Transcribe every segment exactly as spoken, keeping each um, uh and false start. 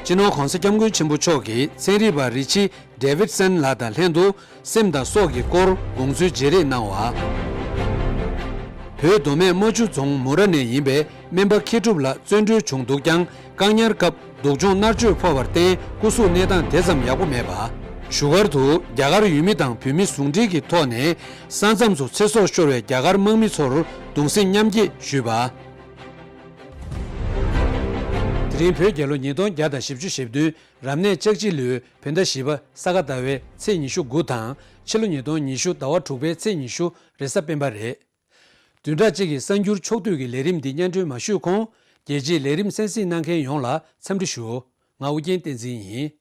སྤྱི་ནོར་༧གོང་ས་༧སྐྱབས་མགོན་ཆེན་པོ་མཆོག་གིས་ཚན་རིག་པ་རི་ཆི་ཌེ་ཝིད་སན་ལགས་དང་ལྷན་དུ་སེམས་དང་སྲོག་གི་སྐོར་དགོངས་ཚུལ་བརྗེ་རེས་གནང་བ། བོད་མདོ་སྨད་རྨ་ཆུ་རྫོང་མུ་ར་ནས་ཡིན་པའི་སྨན་པ་མཁས་གྲུབ་ལགས་བཙོན་གྲོལ་བྱུང་འདུག་ཀྱང་། བཀག་ཉར་སྐབས་སྡུག་སྦྱོང་མནར་གཅོད་ཕོག་པར་བརྟེན་སྐུ་གཟུགས་གནས་སྟངས་དེ་ཙམ་ཡག་པོ་མེད་པ། བཞུགས་སྒར་དུ་རྒྱ་གར་ཡུལ་མི་དང་བོད་མི་ཟུང་འབྲེལ་གྱི་ཐོག་ནས་ས་མཚམས་སུ་ཚེ་སྲོག་ཤོར་བའི་རྒྱ་གར་དམག་མི་ཚོར་གདུང་སེམས་མཉམ་སྐྱེད་ཞུས་པ། དེ་རིང་བོད་རྒྱལ་ལོ་ཉིས་སྟོང་བརྒྱ་དང་བཞི་བཅུ་ཞེ་བདུན་རབ་གནས་ལྕགས་བྱི་ལོའི་བོད་ཟླ་བཞི་པ་ས་ག་ཟླ་བའི་ཚེས་ཉི་ཤུ་དགུ་དང་ཕྱི་ལོ་ཉིས་སྟོང་ཉི་ཤུ་ཟླ་བ་དྲུག་པའི་ཚེས་ཉི་ཤུ་རེས་གཟའ་སྤེན་པ་རེད། བདུན་ཕྲག་གཅིག་གི་གསར་འགྱུར་ཕྱོགས་བསྡུས་ཀྱི་ལས་རིམ་འདི་སྙན་སྒྲོན་མ་ཞུས་གོང་། རྒྱལ་སྤྱིའི་ལས་རིམ་གསན་གཟིགས་གནང་མཁན་ཡོངས་ལ་འཚམས་འདྲི་ཞུ། ང་ཨུ་རྒྱན་བསྟན་འཛིན་ཡིན།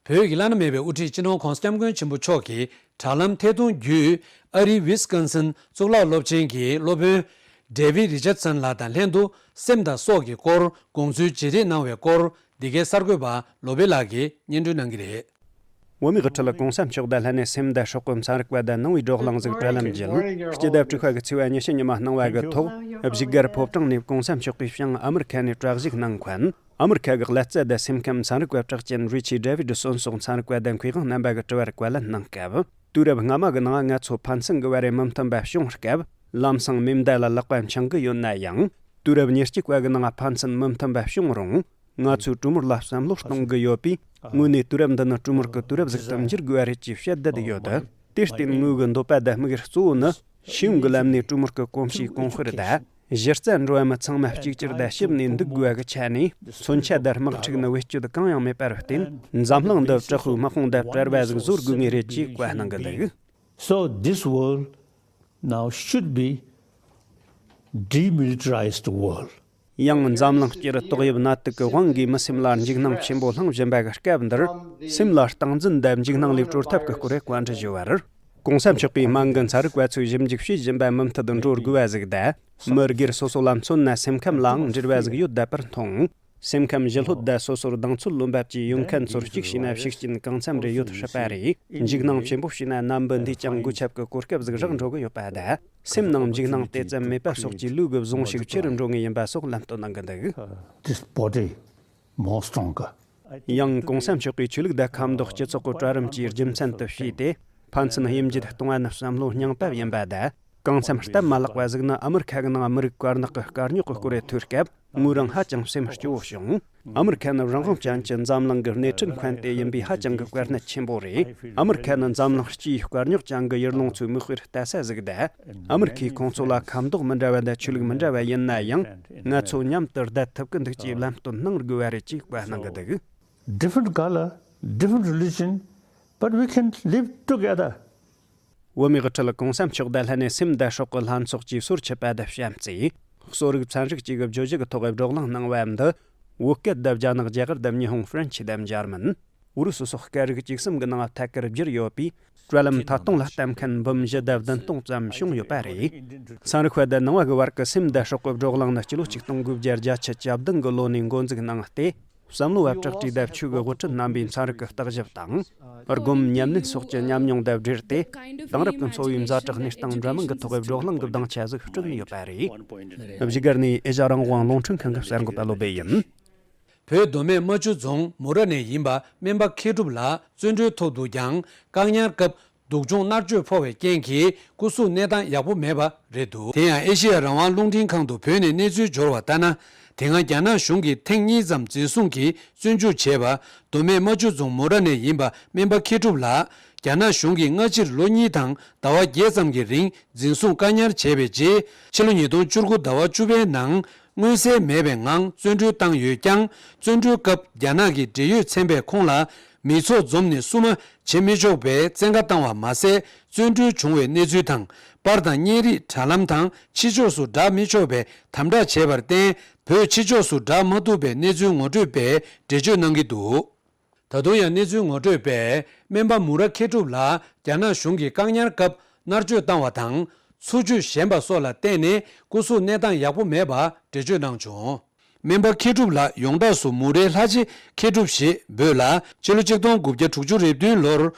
བོད་ཀྱི་བླ་ན་མེད་པའི་དབུ་ཁྲིད་སྤྱི་ནོར་༧གོང་ས་༧སྐྱབས་མགོན་ཆེན་པོ་མཆོག་གིས་དྲ་ལམ་ཐད་གཏོང་བརྒྱུད་ཨ་རིའི་ཝི་སི་ཀོན་སིན་གཙུག་ལག་སློབ་ཆེན་གྱི་སློབ་དཔོན་ཌེ་ཝིད་རི་ཅར་སན་ལགས་དང་ལྷན་དུ་སེམས་དང་སྲོག་གི་སྐོར་དགོངས་ཚུལ་བརྗེ་རེས་གནང་བའི་སྐོར་འདི་གའི་གསར་འགོད་པ་ལོ་པེ་ལགས་ཀྱིས་སྙན་སྒྲོན་གནང་གི་རེད། བོད་མིའི་དབུ་ཁྲིད་༧གོང་ས་མཆོག་དང་ལྷན་ནས་སེམས་དང་སྲོག་གི་ཚན་རིག་པ་དང་ནང་པའི་བགྲོ་གླེང་ཟིག་དྲ་ལམ་བརྒྱུད་སྤྱི་ཟླ་དྲུག་པ་གི་ཚེས་པ་ཉི་ཤུ་ཉི་མ་གནང་བ་གི་ཐོག་བཞུགས་སྒར་ཕོ་བྲང་ནས་༧གོང་ས་མཆོག་གིས་བྱང་ཨ་མི་རི་ཁ་ནས་གྲ་བཞུགས་གནང་མཁན། ཨ་མི་རི་ཁ་གི་ཀླད་རྩ་དང་སེམས་ཁམས་ཚན་རིག་པ་གྲགས་ཅན་རི་ཆི་ཌེ་ཝིད་སོན་སོགས་ཚན་རིག་པ་དང་མཁས་དབང་རྣམ་པ་གི་དྲི་བར་བཀའ་ལན་གནང་སྐབས། དུས་རབས་སྔ་མ་གི་ནང་ང་ཚོ་ཕན་ཚུན་གི་བར་རེ་མི་མཐུན་པ་བྱུང་སྐབས། ལམ་སང་མེ་མདའ་ལ་ལག་པ་འཆང་གི་ཡོད་ན་ཡང་། དུས་རབས་ཉེར་གཅིག་པ་གི་ནང་ཕན་ཚུན་མི་མཐུན་པ་བྱུང་རུང་། ང་ཚོས་གྲོས་མོལ་ལ་བསམ་བློ་གཏོང་གི་ཡོད་པས། དངོས་གནས་དུས་རབས་འདི་ནི་གྲོས་མོལ་གི་དུས་རབས་ཟིག་ཏུ་འགྱུར་དགོས་པ་རེད་ཅེས་བཤད་བསྡད་ཡོད། དེར་བརྟེན་ངོས་ཀྱི་འདོད་པ་དང་དམིགས་ཡུལ་གཙོ་བོ་ནི། ཤེས་ཡོན་གྱི་ལམ་ནས་གྲོས་མོལ་གྱི་གོམས་གཤིས་གོང་སྤེལ་དང་། གཞི་རྩ་འགྲོ་བ་མི་ཚང་མ་གཅིག་གྱུར་དང་ཞིབ་ནས་འདུག་དགོས་པ་གི་ཆ་ནས། མཚོན་ཆ་དང་དམག་འཁྲུག་ནི་བེད་སྤྱོད་གང་ཡང་མེད་པར་བརྟེན། འཛམ་གླིང་འདི་དྲག་པོའི་དམག་དཔུང་དང་བྲལ་བ་ཟིག་བཟོ་དགོས་ངེས་རེད་ཅེས་བཀའ་གནང་གི་འདུག So this world now should be demilitarized world. ཡང་འཛམ་གླིང་སྤྱིར་ཏོག་དབྱིབས་ནད་དུག་གི་དབང་གིས་མི་སེམས་ལ་འཇིགས་སྣང་ཆེན་པོ་བསླངས་བཞིན་པ་གི་སྐབས་འདིར། སེམས་ལ་སྟངས་འཛིན་དང་འཇིགས་སྣང་ལས་གྲོལ་ཐབས་ཀྱི་སྐོར་བཀའ་འདྲི་ཞུ་བར། ༸གོང་ས་མཆོག་གིས་སྨན་གྱི་ཚན་རིག་པ་ཚོས་ཞིབ་འཇུག་བྱས་བཞིན་པ་མུ་མཐུད་འགྲོ་དགོས་པ་ཟིག་དང་། མི་སྒེར་སོ་སོ་ལ་མཚོན་ན་སེམས་ཁམས་ལའང་འབྲེལ་བ་ཟིག་ཡོད་བསྡད་པར་མཐོང་། སེམས་ཁམས་ཞི་ལྷོད་དང་སོ་སོར་གདེང་ཚོད་ལོན་པ་བཅས་ཡོད་མཁན་ཚོར་གཅིག་བྱས་ན་ཤུགས་རྐྱེན་གང་འཚམ་རེ་ཡོད་སྲིད་པ་རེད། འཇིགས་སྣང་ཆེན་པོ་བྱས་ན་ནད་འབུ་འདིས་ཀྱང་འགོས་ཁྱབ་ཀྱི་གོ་སྐབས་ཟིག་རག་འགྲོ་གི་ཡོད་པ་དང་། སེམས་ནང་འཇིགས་སྣང་དེ་ཙམ་མེད་པ་སོགས་ཀྱིས་ལུས་ཀྱི་གཟུངས་ཤུགས་ཆེ་རུ་འགྲོ་ངེས་ཡིན་པ་སོགས་ལམ་སྟོན་གནང་གི་འདུག This body more stronger. ཡང་༸གོང་ས་མཆོག་གིས་ཆོས་ལུགས་དང་ཁ་མདོག་སྤྱི་ཚོགས་ཀྱི་གྲལ་རིམ་བཅས་རྒྱུ་མཚན་དུ་བྱས་ཏེ། ཕན་ཚུན་དབྱེ་འབྱེད་གཏོང་བ་ནི་བསམ་བློ་རྙིང་པ་ཡིན་པ་དང་། གང་འཚམ་སྟབས་མ་ལེགས་པ་ཟིག་ནི་ཨ་མི་རི་ཁ་གི་ནང་མི་རིགས་དཀར་ནག་གི་དཀའ་རྙོག་གི་སྐོར་རེ་ཐོས་སྐབས། ངོས་རང་ཧ་ཅང་སེམས་སྐྱོ་བོ་བྱུང་། ཨ་མི་རི་ཁ་ནི་རང་དབང་ཅན་གྱི་འཛམ་གླིང་གི་སྣེ་ཁྲིད་མཁན་དེ་ཡིན་པས་ཧ་ཅང་གི་དཀའ་གནད་ཆེན་པོ་རེད། ཨ་མི་རི་ཁ་ནི་འཛམ་གླིང་སྤྱིའི་དཀའ་རྙོག་ཅན་གྱི་ཡུལ་ལུང་ཚོའི་མིག་དཔེར་ལྟ་ས་ཟིག་དང་། ཨ་མི་རི་ཁས་ཁོང་ཚོ་ལ་ཁ་མདོག་མི་འདྲ་བ་དང་ཆོས་ལུགས་མི་འདྲ་བ་ཡིན་ན་ཡང་། ང་ཚོ་མཉམ་དུ་བསྡད་ཐུབ་ཀྱི་འདུག་ཅེས་ལམ་སྟོན་གནང་དགོས་པ་རེད་ཅེས་བཀའ་གནང་གི་འདུག Different color, different religion, but we can live together. བོད་མིའི་དབུ་ཁྲིད་༸གོང་ས་མཆོག་དང་ལྷན་ནས་སེམས་དང་སྲོག་གི་ལྷན་ཚོགས་ཀྱི་སོར་ཆུད་པ་དང་བྱམས་བརྩེ། གསོ་རིག་ཚན་རིག་བཅས་ཀྱི་བརྗོད་གཞི་གི་ཐོག་བགྲོ་གླེང་གནང་བ་འདི། བོད་སྐད་དང་རྒྱ་ནག་རྒྱ་གར་དང་ཉི་ཧོང་ཧྥ་རན་ཆི་དང་འཇར་མན། ཨུ་རུ་སུ་སོགས་སྐད་རིགས་བཅུ་གསུམ་གྱི་ནང་ཐད་ཀར་བསྒྱུར་ཡོད་པས། དྲ་ལམ་ཐད་གཏོང་ལ་བལྟ་མཁན་འབུམ་བཞི་དང་བདུན་སྟོང་ཙམ་བྱུང་ཡོད་པ་རེད། ཚན་རིག་པ་དང་ནང་པ་གི་བར་གྱི་སེམས་དང་སྲོག་གི་བགྲོ་གླེང་ནི་སྤྱི་ལོ་ཆིག་སྟོང་དགུ་བརྒྱ་བརྒྱད་ཅུ་གྱ་བདུན་གྱི་ལོ་ནས་འགོ་འཛུགས་གནང་སྟེ། བསམ་བློ་བ་བཀྲ་བཀྲས་དང་ཆོས་ཀྱི་དབུ་ཁྲིད་རྣམ་པས་ཚན་རིག་གི་བརྟག་ཞིབ་དང་། སྒོམ་ཉམས་ལེན་སོགས་ཀྱི་ཉམས་མྱོང་དང་འབྲེལ་ཏེ། དེང་རབས་ཀྱི་འཚོ་བའི་ཛ་དྲག་གནས་སྟངས་འདྲ་མིན་གྱི་ཐོག་བགྲོ་གླེང་གི་སྡིངས་ཆ་ཟིག་བསྐྲུན་ཡོད་པ་རེད། བཞུགས་སྒར་ནས་ཨེ་ཤ་རང་དབང་རླུང་འཕྲིན་ཁང་གི་གསར་འགོད་པ་བློ་སྦེ་ཡིན། བོད་མདོ་སྨད་རྨ་ཆུ་རྫོང་མུ་ར་ནས་ཡིན་པ་སྨན་པ་མཁས་གྲུབ་ལགས་བཙོན་གྲོལ་ཐོབ་འདུག་ཀྱང་། བཀག་ཉར་སྐབས་སྡུག་སྦྱོང་མནར་གཅོད་ཕོག་པའི་རྐྱེན་གྱིས་སྐུ་གཟུགས་གནས་སྟངས་ཡག་པོ་མེད་པ་རེད་འདུག་དེ་ཡང་ཨེ་ཤེ་ཡ་རང་དབང་རླུང་འཕྲིན་ཁང་དུ་བོད་ནས་གནས་ཚུལ་འབྱོར་བ་ལྟར་ན། དེ་སྔ་རྒྱ་ནག་གཞུང་གིས་ཐེངས་གཉིས་ཙམ་འཛིན་བཟུང་གིས་བཙོན་འཇུག་བྱས་པ། མདོ་སྨད་རྨ་ཆུ་རྫོང་མུ་ར་ནས་ཡིན་པ་སྨན་པ་མཁས་གྲུབ་ལགས་རྒྱ་ནག་གཞུང་གིས་སྔ་ཕྱིར་ལོ་གཉིས་དང་ཟླ་བ་བརྒྱད་ཙམ་གྱི་རིང་འཛིན་བཟུང་བཀག་ཉར་བྱས་པའི་རྗེས། ཕྱི་ལོ་ཉིས་སྟོང་བཅུ་དགུ་ཟླ་བ་བཅུ་པའི་ནང་མངོན་གསལ་མེད་པའི་ངང་བཙོན་གྲོལ་བཏང་ཡོད་ཀྱང་། བཙོན་གྲོལ་སྐབས་རྒྱ་ནག་གི་འབྲེལ་ཡོད་ཚན་པས་ཁོང་ལ་མི་ཚོགས་འཛོམས་ནས་བསུ་མ་བྱེད་མི་ཆོག་པའི་བཙན་བཀའ་བཏང་བ་མ་ཟད། བཙོན་གྲོལ་བྱུང་བའི་གནས་ཚུལ་དང་། པར་དང་བརྙན་རིས་དྲ་ལམ་དང་ཕྱི་ཕྱོགས་སུ་བསྒྲགས་མི་ཆོག་པའི་དམ་དྲག་བྱས་པར་བརྟེན། བོད་ཕྱི་ཕྱོགས་སུ་བསྒྲགས་མ་ཐུབ་པའི་གནས་ཚུལ་ངོ་སྤྲོད་པས་འགྲེལ་བརྗོད་གནང་གི་འདུག་ད་དུང་ཡང་གནས་ཚུལ་ངོ་སྤྲོད་པས་སྨན་པ་མུ་ར་མཁས་གྲུབ་ལགས་རྒྱ་ནག་གཞུང་གིས་བཀག་ཉར་སྐབས་མནར་གཅོད་བཏང་བ་དང་། འཚོ་བཅུད་ཞན་པ་སོགས་ལ་བརྟེན་ནས་སྐུ་གཟུགས་གནས་སྟངས་ཡག་པོ་མེད་པ་འགྲེལ་བརྗོད་གནང་བྱུང་། སྨན་པ་མཁས་གྲུབ་ལགས་ཡོངས་གྲགས་སུ་མུ་རའི་ལྷ་རྗེ་མཁས་གྲུབ་ཞེས་འབོད་ལ། ཕྱི་ལོ་ཆིག་སྟོང་དགུ་བརྒྱ་དྲུག་ཅུ་རེ་བདུན་ལོར།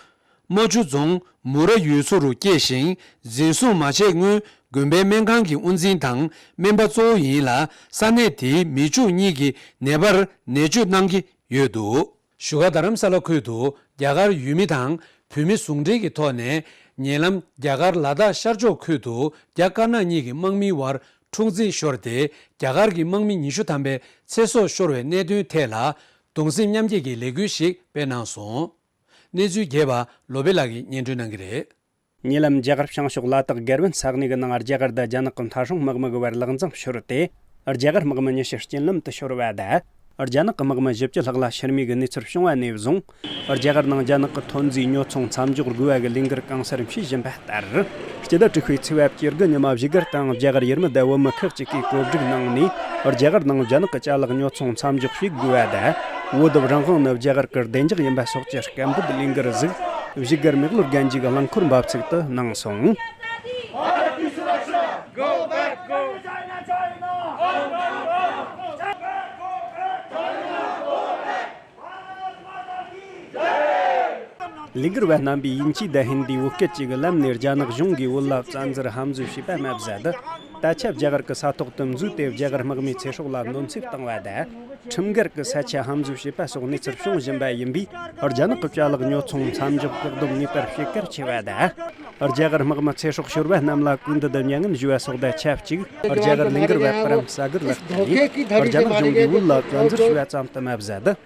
རྨ་ཆུ་རྫོང་མུ་ར་ཡུལ་ཚོ་རུ་སྐྱེས་ཤིང་། འཛིན་བཟུང་མ་བྱས་སྔོན་དགོན་པའི་སྨན་ཁང་གི་དབུ་འཛིན་དང་སྨན་པ་གཙོ་བོ་ཡིན་ལ། ས་གནས་དེའི་མི་ཕྱུགས་གཉིས་ཀྱི་ནད་པར་ནད་བཅོས་གནང་གི་ཡོད་འདུག་བཞུགས་སྒར་རྡ་རམ་ས་ལ་ཁུལ་དུ་རྒྱ་གར་ཡུལ་མི་དང་བོད་མི་ཟུང་འབྲེལ་གྱི་ཐོག་ནས། ཉེ་ལམ་རྒྱ་གར་ལ་དྭགས་ཤར་ཕྱོགས་ཁུལ་དུ་རྒྱ་དཀར་ནག་གཉིས་ཀྱི་དམག་མིའི་དབར་འཁྲུག་འཛིང་ཤོར་ཏེ། རྒྱ་གར་གྱི་དམག་མི་ཉི་ཤུ་ཐམ་པའི་ཚེ་སྲོག་ཤོར་བའི་གནད་དོན་ཐད་ལ། གདུང་སེམས་མཉམ་སྐྱེད་ཀྱི་ལས་འགུལ་ཞིག་སྤེལ་གནང་སོང་། གནས་ཚུལ་རྒྱས་པ་ལོ་པེ་ལགས་ཀྱིས་སྙན་སྒྲོན་གནང་གི་རེད། ཉེ་ལམ་རྒྱ་གར་བྱང་ཕྱོགས་ལ་དྭགས་སྒེར་བན་ས་གནས་ཀྱི་ནང་རྒྱ་གར་དང་རྒྱ་ནག་གི་མཐའ་སྲུང་དམག་མི་གི་བར་ལག་འཛིང་ཤོར་ཏེ། རྒྱ་གར་དམག་མི་ཉི་ཤུ་རྐྱེན་ལམ་དུ་ཤོར་བ་དང་། རྒྱ་ནག་གི་དམག་མི་བཞི་བཅུ་ལྷག་ལ་ཤི་རྨས་ཀྱི་གནས་ཚུལ་བྱུང་བ་ནས་བཟུང་། རྒྱ་གར་ནང་རྒྱ་ནག་གི་ཐོན་རྫས་ཉོ་ཚོང་མཚམས་འཇོག་དགོས་པ་གི་ལས་འགུལ་གང་སར་འཕེལ་བཞིན་པ་ལྟར། སྤྱི་ཟླ་དྲུག་པའི་ཚེས་པ་བཅུ་དགུ་ཉི་མ་བཞུགས་སྒར་དང་རྒྱ་གར་ཡུལ་མི་དང་བོད་མི་ཁག་ཅིག་གིས་གོ་སྒྲིག་གནང་ནས། རྒྱ་གར་ནང་རྒྱ་ནག་གི་ཅ་ལག་ཉོ་ཚོང་མཚམས་འཇོག་བྱེད་དགོས་པ་དང་། བོད་དུ་རང་དབང་ནི་རྒྱ་གར་གྱི་བདེ་འཇགས་ཡིན་པ་སོགས་ཀྱི་སྐད་འབོད་ལས་འགུལ་ཟིག་བཞུགས་སྒར་མེག་ལོར་རྒན་རྒྱའི་རླངས་འཁོར་འབབ་ཚིགས་དུ་གནང་སོང་། ལས་འགུལ་བ་རྣམ་པས་དབྱིན་ཇི་དང་ཧིན་དི་བོད་སྐད་བཅས་ཀྱི་ལམ་ནས་རྒྱ་ནག་གཞུང་གིས་བོད་ལ་བཙན་འཛུལ་ཧམ་འཛུལ་བྱས་པ་མ་ཟད། ད་ཆ་རྒྱ་གར་གྱི་ས་ཐོག་ཏུ་འཛུལ་ཏེ་རྒྱ་གར་དམག་མིའི་ཚེ་སྲོག་ལ་གནོད་འཚེ་བཏང་བ་དང་། ཁྲིམས་འགལ་གྱི་ས་ཆ་ཧམ་འཛུལ་བྱས་པ་སོགས་གནས་ཚུལ་བྱུང་བཞིན་པ་ཡིན་པས། རྒྱ་ནག་གི་ཅ་ལག་ཉོ་ཚོང་མཚམས་འཇོག་བཀག་སྡོམ་ངེས་པར་བྱེད་གལ་ཆེ་བ་དང་། རྒྱ་གར་དམག་མི་ཚེ་སྲོག་ཤོར་བ་རྣམས་ལ་གུས་འདུད་དང་མྱ་ངན་ཞུ་བ་སོགས་དང་ཆབས་ཅིག་རྒྱ་གར་ལས་འགུལ་བ་པུ་རམ་ས་གར་ལགས་ཀྱིས་རྒྱ་ནག་གཞུང་གིས་བོད་ལ་བཙན་འཛུལ་བྱས་པ་ཙམ་དུ་མ་ཟད།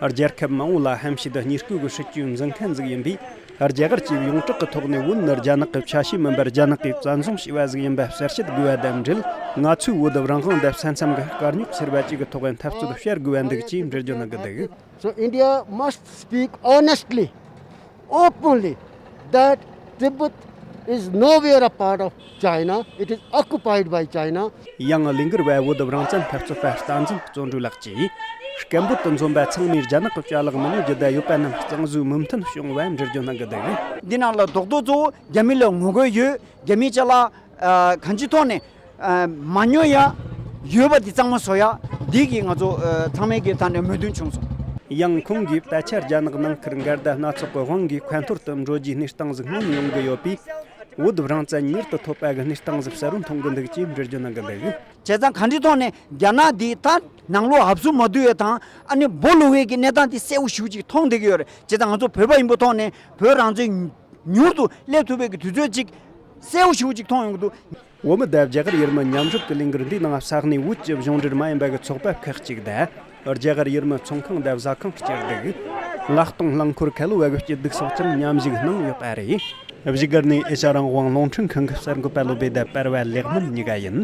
རྒྱལ་ཁབ་མང་བོ་ལ་ཧམ་བཤད་དང་བསྙེན་བཀུར་གྱི་སྲིད་ཇུས་འཛིན་མཁན་ཟིག་ཡིན་པས། རྒྱ་གར་གྱིས་ཡོངས་གྲགས་ཀྱི་ཐོག་ནས་བོད་ནི་རྒྱ་ནག་གི་ཆ་ཤས་མིན་པར་རྒྱ་ནག་གིས་བཙན་བཟུང་བྱས་པ་ཟིག་ཡིན་པ་གསལ་བཤད་དགོས་པ་དང་འབྲེལ། ང་ཚོས་བོད་རང་དབང་དང་ས་མཚམས་ཀྱི་དཀའ་རྙོག་ཟེར་བ་བཅས་ཀྱི་ཐོག་འཐབ་རྩོད་བྱ་དགོས་པ་འདུག་ཅེས་འགྲེལ་བརྗོད་གནང་གི་འདུག So India must speak honestly, openly, that Tibet is nowhere a part of China, it is occupied by China. ཡང་ལས་འགུལ་བ་བོད་རང་བཙན་འཐབ་རྩོད་པ་བསྟན་འཛིན་བརྩོན་འགྲུས་ལགས་ཀྱིས། སྐད་འབོད་དུ་འཛོམས་པ་ཚང་མས་རྒྱ་ནག་གི་ཅ་ལག་མི་ཉོ་རྒྱུ་དང་ཡོད་པ་རྣམས་གཙང་བཟོས་མོས་མཐུན་བྱུང་བ་འགྲེལ་བརྗོད་གནང་གི་འདུག་འདི་ནང་ལ་རྡོག་རྡོག་གཙོ་བོ་རྒྱ་མི་ལ་ངོ་རྒོལ་ཡོད། རྒྱ་མིའི་ཅ་ལག་ཨ་གང་ཅིའི་ཐོག་ནས་ཨ་མ་ཉོ་ཡ། ཡོད་པ་འདི་གཙང་མ་བཟོ་ཡ། འདི་གིས་ང་ཚོ་ཨ་ཚང་མས་ཀྱི་ད་ནས་མོས་མཐུན་བྱུང་སོང་། ཡང་ཁོང་གིས་ད་ཆ་རྒྱ་ནག་ནང་ཁུལ་འགལ་ཟླ་སྣ་ཚོགས་ཀྱི་དབང་གིས་ཁ་འཐོར་དུ་འགྲོ་རྒྱུའི་གནས་སྟངས་ཟིག་སྔོན་ཡོང་གི་ཡོད་པས། བོད་རང་བཙན་མྱུར་དུ་ཐོབ་པ་གི་གནས་སྟངས་ཟིག་གསལ་བོ་མཐོང་གི་འདུག་ཅེས་འགྲེལ་བརྗོད་གནང་གི་འདུག་བྱས་ཙང་གང་ཅིའི་ཐོག་ནས་རྒྱ་ནག་འདིས་ད་ནང་ལོགས་ཧབ་སུ་མ་བསྡུ་བའི་དང་ཨ་ནི་སྦོ་ལུག་པའི་གི་གནས་སྟངས་དེ་གསལ་བོ་ཞེ་པོ་ཅིག་མཐོང་བསྡད་ཀྱི་ཡོད་རེད། བྱས་ཙང་ང་ཚོ་བོད་པ་ཡིན་པའི་ཐོག་ནས་བོད་རང་བཙན་མྱུར་དུ་སླེབས་ཐུབ་པའི་གི་དུས་ཚོད་ཅིག་གསལ་བོ་ཞེ་པོ་ཅིག་མཐོང་ཡོང་གི་འདུག་བོད་མི་དང་རྒྱ་གར་ཡུལ་མི་མཉམ་རུབ་ཀྱི་ལས་འགུལ་འདིའི་ནང་ས་གནས་བོད་ཀྱི་གཞུང་འབྲེལ་མ་ཡིན་པ་གི་ཚོགས་པ་ཁག་ཅིག་དང་། རྒྱ་གར་ཡུལ་མི་ཚོང་ཁང་དང་ཟ་ཁང་སྤྱི་བདེ། མངགས་གཏོང་རླངས་འཁོར་ཁ་ལོ་བ་གི་སྐྱིད་སྡུག་སོགས་ཀྱང་མཉམ་ཞུགས་གནང་ཡོད་པ་རེད། བཞུགས་སྒར་ནས་ཨེ་ཤ་རང་དབང་རླུང་འཕྲིན་ཁང་གི་གསར་འགོད་པ་བློ་བྷེ་དང་པར་བ་ལེགས་སྨོན་གཉིས་ཀ་ཡིན།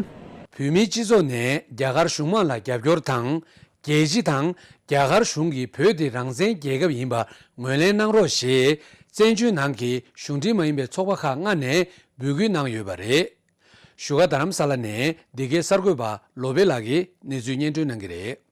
བོད་མིའི་སྤྱི་ཚོགས་ནས་རྒྱ་གར་གཞུང་མང་ལ་རྒྱབ་སྐྱོར་དང་། རྒྱལ་སྤྱི་དང་རྒྱ་གར་གཞུང་གིས་བོད་དེ་རང་བཙན་རྒྱལ་ཁབ་ཡིན་པ་ངོས་ལེན་གནང་རོགས་ཞེས་བཙན་བྱོལ་ནང་གི་གཞུང་འབྲེལ་མ་ཡིན་པའི་ཚོགས་པ་ཁག་ལྔ་ནས་འབོད་སྐུལ་གནང་ཡོད་པ་རེད། བཞུགས་སྒར་རྡ་རམ་ས་ལ་ནས་འདི་གའི་གསར་འགོད་པ་བློ་བྷེ་ལགས་ཀྱིས་གནས་ཚུལ་སྙན་སྒྲོན་གནང་གི་རེད།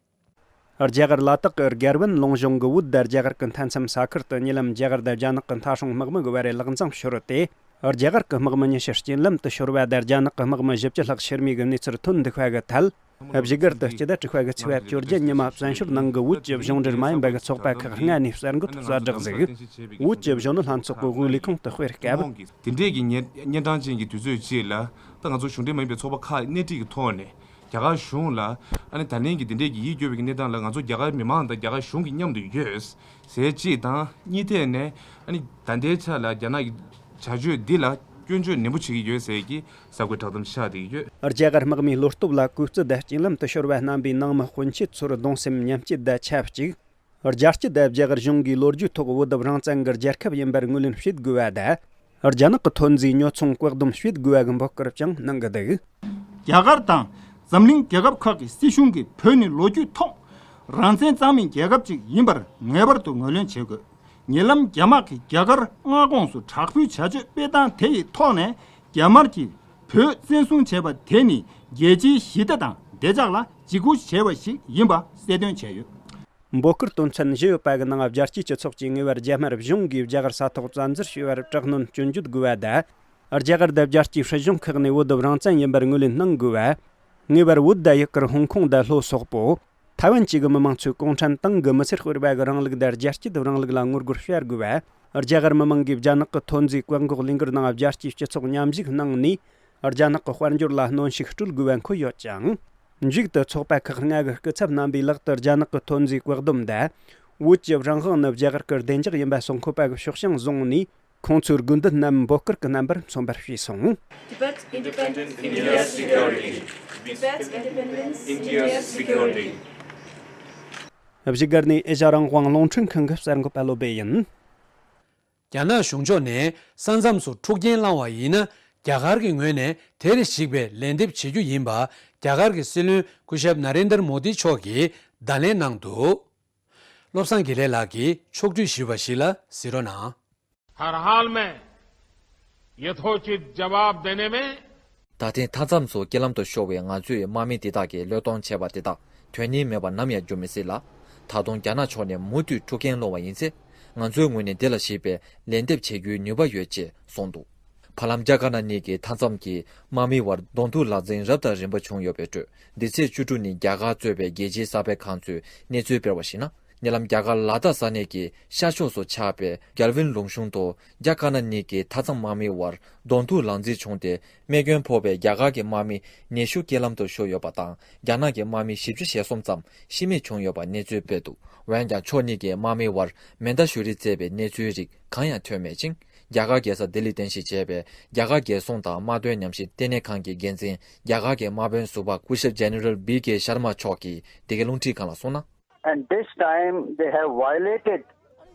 རྒྱ་གར་ལ་དྭགས་ཀྱི་སྒེར་བན་ལུང་གཞུང་གི་བོད་དང་རྒྱ་གར་གྱི་མཐའ་མཚམས་ས་ཁུལ་དུ་ཉེ་ལམ་རྒྱ་གར་དང་རྒྱ་ནག་གི་མཐའ་སྲུང་དམག་མི་གི་བར་ལག་འཛིང་ཤོར་ཏེ། རྒྱ་གར་གྱི་དམག་མི་ཉི་ཤུ་རྐྱེན་ལམ་དུ་ཤོར་བ་དང་རྒྱ་ནག་གི་དམག་མི་བཞི་བཅུ་ལྷག་ཤི་རྨས་ཀྱི་གནས་ཚུལ་ཐོན་འདུག་པ་གི་ཐད། བཞུགས་སྒར་དུ་སྤྱི་ཟླ་དྲུག་པ་གི་ཚེས་པ་བཅོ་བརྒྱད་ཉི་མ་བཙན་བྱོལ་ནང་གི་བོད་ཀྱི་གཞུང་འབྲེལ་མ་ཡིན་པ་གི་ཚོགས་པ་ཁག་ལྔ་ནས་གསར་འགོད་གསལ་བསྒྲགས་ཟིག་བོད་ཀྱི་གཞོན་ནུ་ལྷན་ཚོགས་ཀྱི་དབུས་ལས་ཁུངས་དུ་སྤེལ་སྐབས། དེ་འདྲས་ཀྱི་གཉན་གཉན་འཕྲང་ཅན་གྱི་དུས་ཚོད་ཅིག་ལ་ད་ང་ཚོ་གཞུང་འབྲེལ་མ་ཡིན་པའི་ཚོགས་པ་ཁག་སྣེ་ཁྲིད་ཀྱི་ཐོག་ནས་རྒྱ་གར་གཞུང་ལ་ཨ་ནི་ད་ལན་གྱི་དེ་འདྲས་ཀྱི་ཡིད་སྐྱོ་བའི་གནས་སྟངས་ལ་ང་ཚོ་རྒྱ་གར་མི་མང་དང་རྒྱ་གར་གཞུང་གི་མཉམ་དུ་ཡོད་ཟེར་གཅིག་དང་། གཉིས་ཐད་ནས་ཨ་ནི་ད་ལྟའི་ཆ་ལ་རྒྱ་ནག་གི་བྱ་སྤྱོད་འདི་ལ་སྐྱོན་བརྗོད་ནན་པོ་བྱེད་ཀྱི་ཡོད་ཟེར་གྱི་གསར་འགོད་བསྒྲགས་གཏམ་ཤར་བསྡད་ཀྱི་ཡོད། རྒྱ་གར་དམག་མིའི་བློ་སྟོབས་ལ་གུས་བརྩི་དང་རྐྱེན་ལམ་དུ་ཤོར་བ་རྣམ་པའི་ནང་མི་སྤུན་མཆེད་ཚོར་གདུང་སེམས་མཉམ་སྐྱེད་དང་ཆབས་ཅིག་རྒྱལ་སྤྱི་དང་རྒྱ་གར་གཞུང་གིས་ལོ་རྒྱུས་ཐོག་བོད་རང་བཙན་གྱི་རྒྱལ་ཁབ་ཡིན་པར་ངོས་ལེན་བྱེད་དགོས་པ་དང་། རྒྱ་ནག་གི་ཐོན་རྫས་ཉོ་ཚོང་བཀག་སྡོམ་བྱེད་དགོས་པ་གི་འབོད་སྐུལ་ཀྱང་གནང་གི་འདུག་རྒྱ་གར་དང་འཛམ་གླིང་རྒྱལ་ཁབ་ཁག་གི་སྲིད་གཞུང་གིས་བོད་ནི་ལོ་རྒྱུས་ཐོག་རང་བཙན་གཙང་མའི་རྒྱལ་ཁབ་ཅིག་ཡིན་པར་ངེས་པར་དུ་ངོས་ལེན་བྱེད་དགོས། ཉེ་ལམ་རྒྱ་དམག་གིས་རྒྱ་གར་མངའ་ཁོངས་སུ་དྲག་པོའི་བྱ་སྤྱོད་སྤེལ་སྟངས་དེ་ཡི་ཐོག་ནས་རྒྱ་དམར་གྱིས་བོད་བཙན་བཟུང་བྱས་པ་དེ་ནི་རྒྱལ་སྤྱིའི་ཞི་བདེ་དང་བདེ་འཇགས་ལ་འཇིགས་སྐུལ་བྱས་པ་ཞིག་ཡིན་པ་གསལ་སྟོན་བྱས་ཡོད། འབོད་སྐུལ་དོན་ཚན་བཞི་ཡོད་པ་གི་ནང་རྒྱལ་སྤྱིའི་སྤྱི་ཚོགས་ཀྱིས་ངེས་པར་རྒྱ་དམར་གཞུང་གིས་རྒྱ་གར་ས་ཐོག་བཙན་འཛུལ་བྱས་པར་དྲག་གནོན་སྐྱོན་བརྗོད་དགོས་པ་དང་། རྒྱ་གར་དང་རྒྱལ་སྤྱིའི་སྲིད་གཞུང་ཁག་ནས་བོད་དུ་རང་བཙན་ཡིན་པར་ངོས་ལེན་གནང་དགོས་པ། ངེས་པར་བོད་དང་ཡུ་གུར་ཧོང་ཀོང་དང་ལྷོ་སོག་པོ། ཐའེ་ཝན་གཅིག་གི་མི་དམངས་ཚོས་གུང་ཁྲན་ཏང་གི་མི་སེར་སྤེལ་བ་གི་རིང་ལུགས་དང་རྒྱལ་གཅེས་རིང་ལུགས་ལ་ངོ་རྒོལ་བྱ་དགོས་པ། རྒྱ་གར་མི་མང་གིས་རྒྱ་ནག་གི་ཐོན་རྫས་བཀག་འགོག་ལས་འགུལ་ནང་རྒྱལ་སྤྱིའི་སྤྱི་ཚོགས་མཉམ་ཞུགས་གནང་ནས། རྒྱ་ནག་གི་དཔལ་འབྱོར་ལ་གནོན་ཤུགས་སྤྲོད་དགོས་པ་འཁོད་ཡོད་ཅིང་། མཇུག་ཏུ་ཚོགས་པ་ཁག་ལྔ་གི་སྐུ་ཚབ་རྣམ་པས་ལག་ཏུ་རྒྱ་ནག་གི་ཐོན་རྫས་བཀག་སྡོམ་དང་། བོད་ཀྱི་རང་དབང་ནི་རྒྱ་གར་གྱི་བདེ་འཇགས་ཡིན་པ་གསུང་འཁོད་པ་གི་ཤོག་བྱང་བཟུང་ནས། ཁོང་ཚོའི་དགོས་འདུན་རྣམས་འབོད་སྐུལ་གྱི་རྣམ་པར་མཚོན་པར་བྱས་སོང་། Tibet independence, India's security. Tibet independence, India's security. བཞུགས་སྒར་ནས་ཨེ་ཤ་རང་དབང་རླུང་འཕྲིན་ཁང་གི་གསར་འགོད་པ་བློ་བྷེ་ཡིན། རྒྱ་ནག་གཞུང་ཕྱོགས་ནས་ས་མཚམས་སུ་འཁྲུག་རྐྱེན་བསླངས་བ་ཡིན་ན། རྒྱ་གར་གྱི་ངོས་ནས་དེར་གཞིགས་པའི་ལན་འདེབས་བྱེད་རྒྱུ་ཡིན་པ། རྒྱ་གར་གྱི་སྲིད་བློན་སྐུ་ཞབས་ན་རེན་དར་མོ་དི་མཆོག་གིས་བརྡ་ལན་གནང་འདུག། བློ་བཟང་དགེ་ལེགས་ལགས་ཀྱིས་ཕྱོགས་བསྡུས་ཞུས་པ་ཞིག་ལ་གཟིགས་རོགས་གནང་། हर हाल में यथोचित जवाब देने में ད་ཐེངས་མཐའ་མཚམས་སུ་རྐྱེན་ལམ་དུ་ཤོར་བའི་ང་ཚོའི་དམག་མི་དེ་དག་གིས་བློས་གཏོང་བྱས་པ་དེ་དག་དོན་སྙིང་མེད་པ་ནམ་ཡང་འགྱུར་མི་སྲིད་ལ། ད་དུང་རྒྱ་ནག་ཕྱོགས་ནས་མུ་མཐུད་འཁྲུག་རྐྱེན་སློང་བ་ཡིན་ཚེ། ང་ཚོའི་ངོས་ནས་དེ་ལ་གཞིགས་པའི་ལན་འདེབས་བྱེད་རྒྱུའི་ནུས་པ་ཡོད་ཅེས་གསུངས་འདུག། བར་ལམ་རྒྱ་དཀར་ནག་གཉིས་ཀྱི་མཐའ་མཚམས་ཀྱི་དམག་མིའི་དབར་གདོང་ཐུག་ལག་འཛིང་རབ་དང་རིམ་པ་བྱུང་ཡོད་པའི་ཁྲོད། འདི་ཚེས་བཅུ་དྲུག་ཉིན་རྒྱ་གར་གཙོས་པའི་རྒྱལ་སྤྱིའི་གསར་སྤེལ་ཁང་ཚོས་གནས་ཚུལ་སྤེལ་བར་གཞིགས་ན། ཉེ་ལམ་རྒྱ་གར་ལ་དྭགས་ས་གནས་ཀྱི་ཤར་ཕྱོགས་སུ་ཆགས་པའི་རྒྱལ་ཝིན་ལུང་གཤོང་དུ་རྒྱ་དཀར་ནག་གཉིས་ཀྱི་མཐའ་མཚམས་དམག་མིའི་དབར་གདོང་ཐུག་ལག་འཛིང་བྱུང་སྟེ། རྨས་སྐྱོན་ཕོག་པའི་རྒྱ་གར་གྱི་དམག་མི་ཉི་ཤུ་རྐྱེན་ལམ་དུ་ཤོར་ཡོད་པ་དང་། རྒྱ་ནག་གི་དམག་མི་བཞི་བཅུ་ཞེ་གསུམ་ཙམ་ཤི་རྨས་བྱུང་ཡོད་པ་གནས་ཚུལ་སྤེལ་འདུག། འོན་ཀྱང་ཕྱོགས་གཉིས་ཀྱི་དམག་མིའི་དབར་མེ་མདའ་གཞུ་རེས་བཙལ་བའི་གནས་ཚུལ་རིགས་གང་ཡང་ཐོན་མེད་ཅིང་། རྒྱ་གར་རྒྱལ་ས་ལྡི་ལིར་རྟེན་གཞི་བྱས་པའི་རྒྱ་གར་རྒྱལ་སྲུང་དང་དམག་དོན་ཉམས་ཞིབ་ལྟེ་གནས་ཁང་གི་འགན་འཛིན། རྒྱ་གར་གྱི་དམག་དཔོན་ཟུར་པ་སྐུ་ཞབས་General B K Sharma མཆོག་གིས་འདི་གའི་རླུང་འཕྲིན་ཁང་ལ་གསུངས་ན། And this time they have violated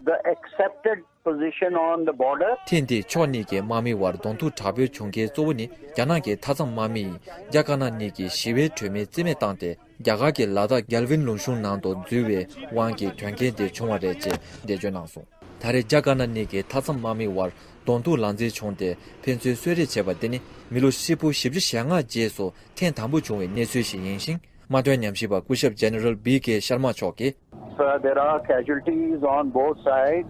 the accepted position on the border. ཐེངས་འདིའི་ཕྱོགས་གཉིས་ཀྱི་དམག་མིའི་དབར་གདོང་ཐུག་དྲག་པོའི་བྱུང་རྐྱེན་གཙོ་བོ་ནི། རྒྱ་ནག་གི་མཐའ་མཚམས་དམག་མིས་རྒྱ་དཀར་ནག་གཉིས་ཀྱི་ཞི་བའི་གྲོས་མོལ་རྩིས་མེད་བཏང་སྟེ། རྒྱ་གར་གྱི་ལ་དྭགས་རྒྱལ་ཝིན་ལུང་གཤོང་ནང་དུ་འཛུལ་བའི་དབང་གིས་དོན་རྐྱེན་དེ་བྱུང་བ་རེད་ཅེས་འགྲེལ་བརྗོད་གནང་སོང་། ད་རེས་རྒྱ་དཀར་ནག་གཉིས་ཀྱི་མཐའ་མཚམས་དམག་མིའི་དབར་གདོང་ཐུག་ལག་འཛིང་བྱུང་སྟེ། ཕན་ཚུན་གསོད་རེས་བྱས་པ་དེ་ནི་མི་ལོ་ཧྲིལ་པོ་བཞི་བཅུ་ཞེ་ལྔ་རྗེས་སུ་ཐེངས་དང་པོ་བྱུང་བའི་གནས་ཚུལ་ཞིག་ཡིན་ཞིང་། དམག་དོན་ཉམས་ཞིབ་པ་སྐུ་ཞབས་General B K Sharma མཆོག་གིས། Uh, there are casualties on both sides.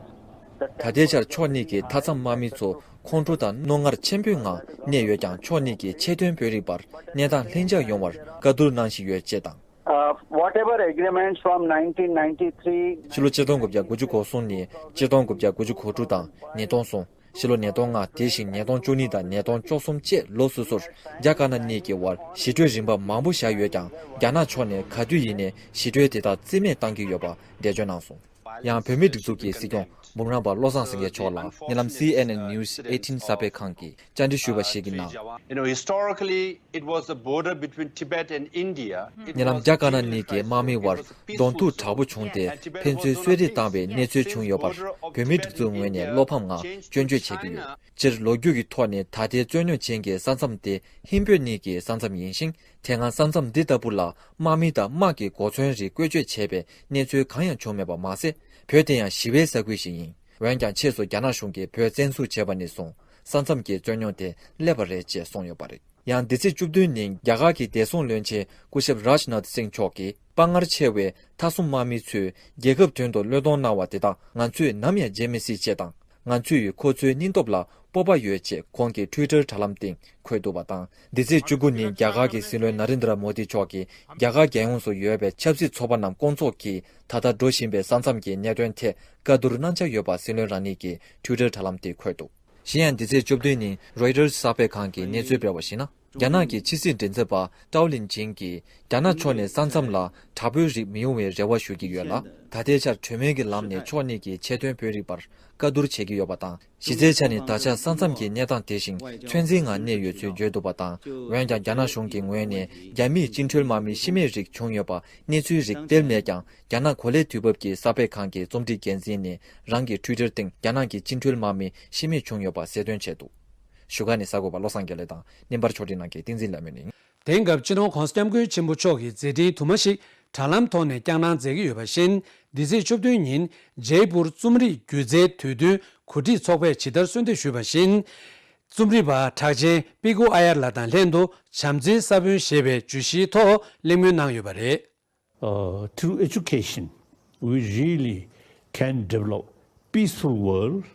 ད་ལྟའི་ཆར་ཕྱོགས་གཉིས་ཀྱི་མཐའ་མཚམས་དམག་མི་ཚོ་ཁོང་ཁྲོ་དང་རྣོ་ངར་ཆེན་པོའི་ངང་གནས་ཡོད་ཀྱང་། ཕྱོགས་གཉིས་ཀྱི་ཆེད་དོན་བོད་རིགས་བར་གནས་སྟངས་ལྷིང་འཇགས་ཡོང་བར་བཀའ་བསྡུར་གནང་བཞིན་ཡོད་ཅེས་དང་། Uh, whatever agreements from nineteen ninety-three. ཕྱི་ལོ་ཆིག་སྟོང་དགུ་བརྒྱ་དགུ་བཅུ་གོ་གསུམ་ནས་ཆིག་སྟོང་དགུ་བརྒྱ་དགུ་བཅུ་གོ་དྲུག་དང་ཉིས་སྟོང་གསུམ། ཕྱི་ལོ་ཉིས་སྟོང་ལྔ། དེ་བཞིན་ཉིས་སྟོང་བཅུ་གཉིས་དང་ཉིས་སྟོང་བཅུ་གསུམ་བཅས་ལོ་སོ་སོར་རྒྱ་དཀར་ནག་གཉིས་ཀྱི་དབར་ཞི་གྲོས་རིམ་པ་མང་པོ་བཞག་ཡོད་ཀྱང་། རྒྱ་ནག་ཕྱོགས་ནས་ག་དུས་ཡིན་ནའི་ཞི་གྲོས་དེ་དག་རྩིས་མེད་བཏང་གི་ཡོད་པ་འགྲེལ་བརྗོད་གནང་སོང་། ཡང་བོད་མིའི་སྒྲིག་འཛུགས་ཀྱི་སྲིད་སྐྱོང་འབུམ་རམས་པ་བློ་བཟང་སེང་གེ་མཆོག་ལ་ཉེ་ལམ་C N N News eighteen གསར་སྤེལ་ཁང་གིས་བཅར་འདྲི་ཞུས་པ་ཞིག་གི་ནང་། You know, historically, it was the border between Tibet and India. ཉེ་ལམ་རྒྱ་དཀར་ནག་གཉིས་ཀྱི་དམག་མིའི་དབར་གདོང་ཐུག་དྲག་པོ་བྱུང་སྟེ། ཕན་ཚུན་གསོད་རེས་བཏང་བའི་གནས་ཚུལ་བྱུང་ཡོད་པར། བོད་མིའི་སྒྲིག་འཛུགས་ངོས་ནས་བློ་ཕམ་ངང་སྐྱོན་བརྗོད་བྱེད་ཀྱི་ཡོད། སྤྱིར་ལོ་རྒྱུས་ཀྱི་ཐོག་ནས་ད་ལྟའི་རྩོད་རྙོག་ཅན་གྱི་ས་མཚམས་དེ་ཧིན་བོད་གཉིས་ཀྱི་ས་མཚམས་ཡིན་ཞིང་། དེ་སྔ་ས་མཚམས་འདི་ལྟ་བུ་ལ་དམག་མི་དང་དམག་གི་གོ་མཚོན་རིགས་བཀོལ་སྤྱོད་བྱས་པའི་གནས་ཚུལ་གང་ཡང་བྱུང་མེད་པ་མ་ཟད། བོད་དེ་ཡང་ཞི་བའི་ས་ཁུལ་ཞིག་ཡིན། འོན་ཀྱང་ཕྱིས་སུ་རྒྱ་ནག་གཞུང་གིས་བོད་བཙན་འཛུལ་བྱས་པ་ནས་བཟུང་ས་མཚམས་ཀྱི་རྩོད་རྙོག་དེ་སླེབས་པ་རེད་ཅེས་གསུངས་ཡོད་པ་རེད། ཡང་འདི་ཚེས་བཅུ་བདུན་ཉིན་རྒྱ་གར་གྱི་བདེ་སྲུང་བློན་ཆེན་སྐུ་ཞབས་རཱཇ་ནཱཐ་སིང་མཆོག་གིས། དཔའ་ངར་ཆེ་བའི་མཐའ་སྲུང་དམག་མི་ཚོས་རྒྱལ་ཁབ་དོན་དུ་བློས་གཏོང་གནང་བ་དེ་དག་ང་ཚོས་ནམ་ཡང་བརྗེད་མི་སྲིད་ཅེས་དང་། ང་ཚོས་ཁོ་ཚོའི་སྙིང་སྟོབས་ལ་སྤོབས་པ་ཡོད་ཅེས་ཁོང་གི་Twitter དྲ་ལམ་སྟེང་འཁོད་འདུག་པ་དང་། འདི་ཚེས་བཅུ་དགུ་ཉིན་རྒྱ་གར་གྱི་སྲིད་བློན་ན་རེན་དྲ་མོ་དི་མཆོག་གིས་རྒྱ་གར་རྒྱལ་ཡོངས་སུ་ཡོད་པའི་ཆབ་སྲིད་ཚོགས་པ་རྣམས་སྐོང་ཚོགས་ཀྱིས་ད་ལྟ་འགྲོ་བཞིན་པའི་ས་མཚམས་ཀྱི་གནད་དོན་ཐད་བཀའ་བསྡུར་གནང་འཆར་ཡོད་པ་སྲིད་བློན་རང་ཉིད་ཀྱི་Twitter དྲ་ལམ་དེ་འཁོད་འདུག། གཞན་ཡང་འདི་ཚེས་བཅུ་བདུན་ཉིན་Reuters གསར་སྤེལ་ཁང་གིས་གནས་ཚུལ་སྤེལ་བར་གཞིགས་ན། རྒྱ་ནག་གི་ཕྱི་སྲིད་མགྲིན་ཚབ་པ་ཀྲའོ་ལིན་ཅིང་གིས་རྒྱ་ནག་ཕྱོགས་ནས་ས་མཚམས་ལ་དྲག་པོའི་རིགས་མི་ཡོང་བའི་རེ་བ་ཞུ་གི་ཡོད་ལ། ད་ལྟའི་ཆར་གྲོས་མོལ་གྱི་ལམ་ནས་ཕྱོགས་གཉིས་ཀྱི་ཆེད་དོན་བོད་རིགས་བར་བཀའ་བསྡུར་བྱེད་ཀྱི་ཡོད་པ་དང་། གཞི་རྩའི་ཆ་ནས་ད་ཆ་ས་མཚམས་ཀྱི་གནས་སྟངས་དེ་བཞིན་ཚོད་འཛིན་ངང་གནས་ཡོད་ཚུལ་བརྗོད་འདུག་པ་དང་། འོན་ཀྱང་རྒྱ་ནག་གཞུང་གི་ངོས་ནས་རྒྱ་མིས་བཅིངས་འགྲོལ་དམག་མི་ཤི་རྨས་རིགས་བྱུང་ཡོད་པ་གནས་ཚུལ་རིགས་སྤེལ་མེད་ཀྱང་། རྒྱ་ནག་གོ་ལའི་དུས་བབ་ཀྱི་གསར་སྤེལ་ཁང་གི་རྩོམ་སྒྲིག་འགན་འཛིན་ནས་རང་གི་Twitter སྟེང་རྒྱ་ནག་གི་བཅིངས་འགྲོལ་དམག་མི་ཤི་རྨས་བྱུང་ཡོད་པ་གསལ་སྟོན་བྱས་འདུག། བཞུགས་སྒར་ནས་གསར་འགོད་པ་བློ་བཟང་དགེ་ལེགས་དང་། བརྙན་པར་ཕྱོགས་སྒྲིག་གནང་མཁན་བསྟན་འཛིན་ལྷ་མོ་ཡིན། དེང་སྐབས་སྤྱི་ནོར་༧གོང་ས་༧སྐྱབས་མགོན་ཆེན་པོ་མཆོག་གི་མཛད་འཕྲིན་དུ་མ་ཞིག་དྲ་ལམ་ཐོག་ནས་བསྐྱངས་གནང་མཛད་ཀྱི་ཡོད་པ་བཞིན། འདི་ཚེས་བཅུ་བདུན་ཉིན་ཇེ་པུར་རྩོམ་རིག་སྒྱུ་རྩལ་དུས་སྟོན་གོ་སྒྲིག་ཚོགས་པས་ཇི་ལྟར་གསོལ་འདེབས་ཞུས་པ་བཞིན། རྩོམ་རིག་པ་གྲགས་ཅན་པི་ཀུ་ཨ་ཡར་ལགས་དང་ལྷན་དུ་བྱམས་བརྩེའི་ས་བོན་ཞེས་པའི་བརྗོད་གཞིའི་ཐོག་གླེང་མོལ་གནང་ཡོད་པ་རེད། Uh, through education, we really can develop peaceful world.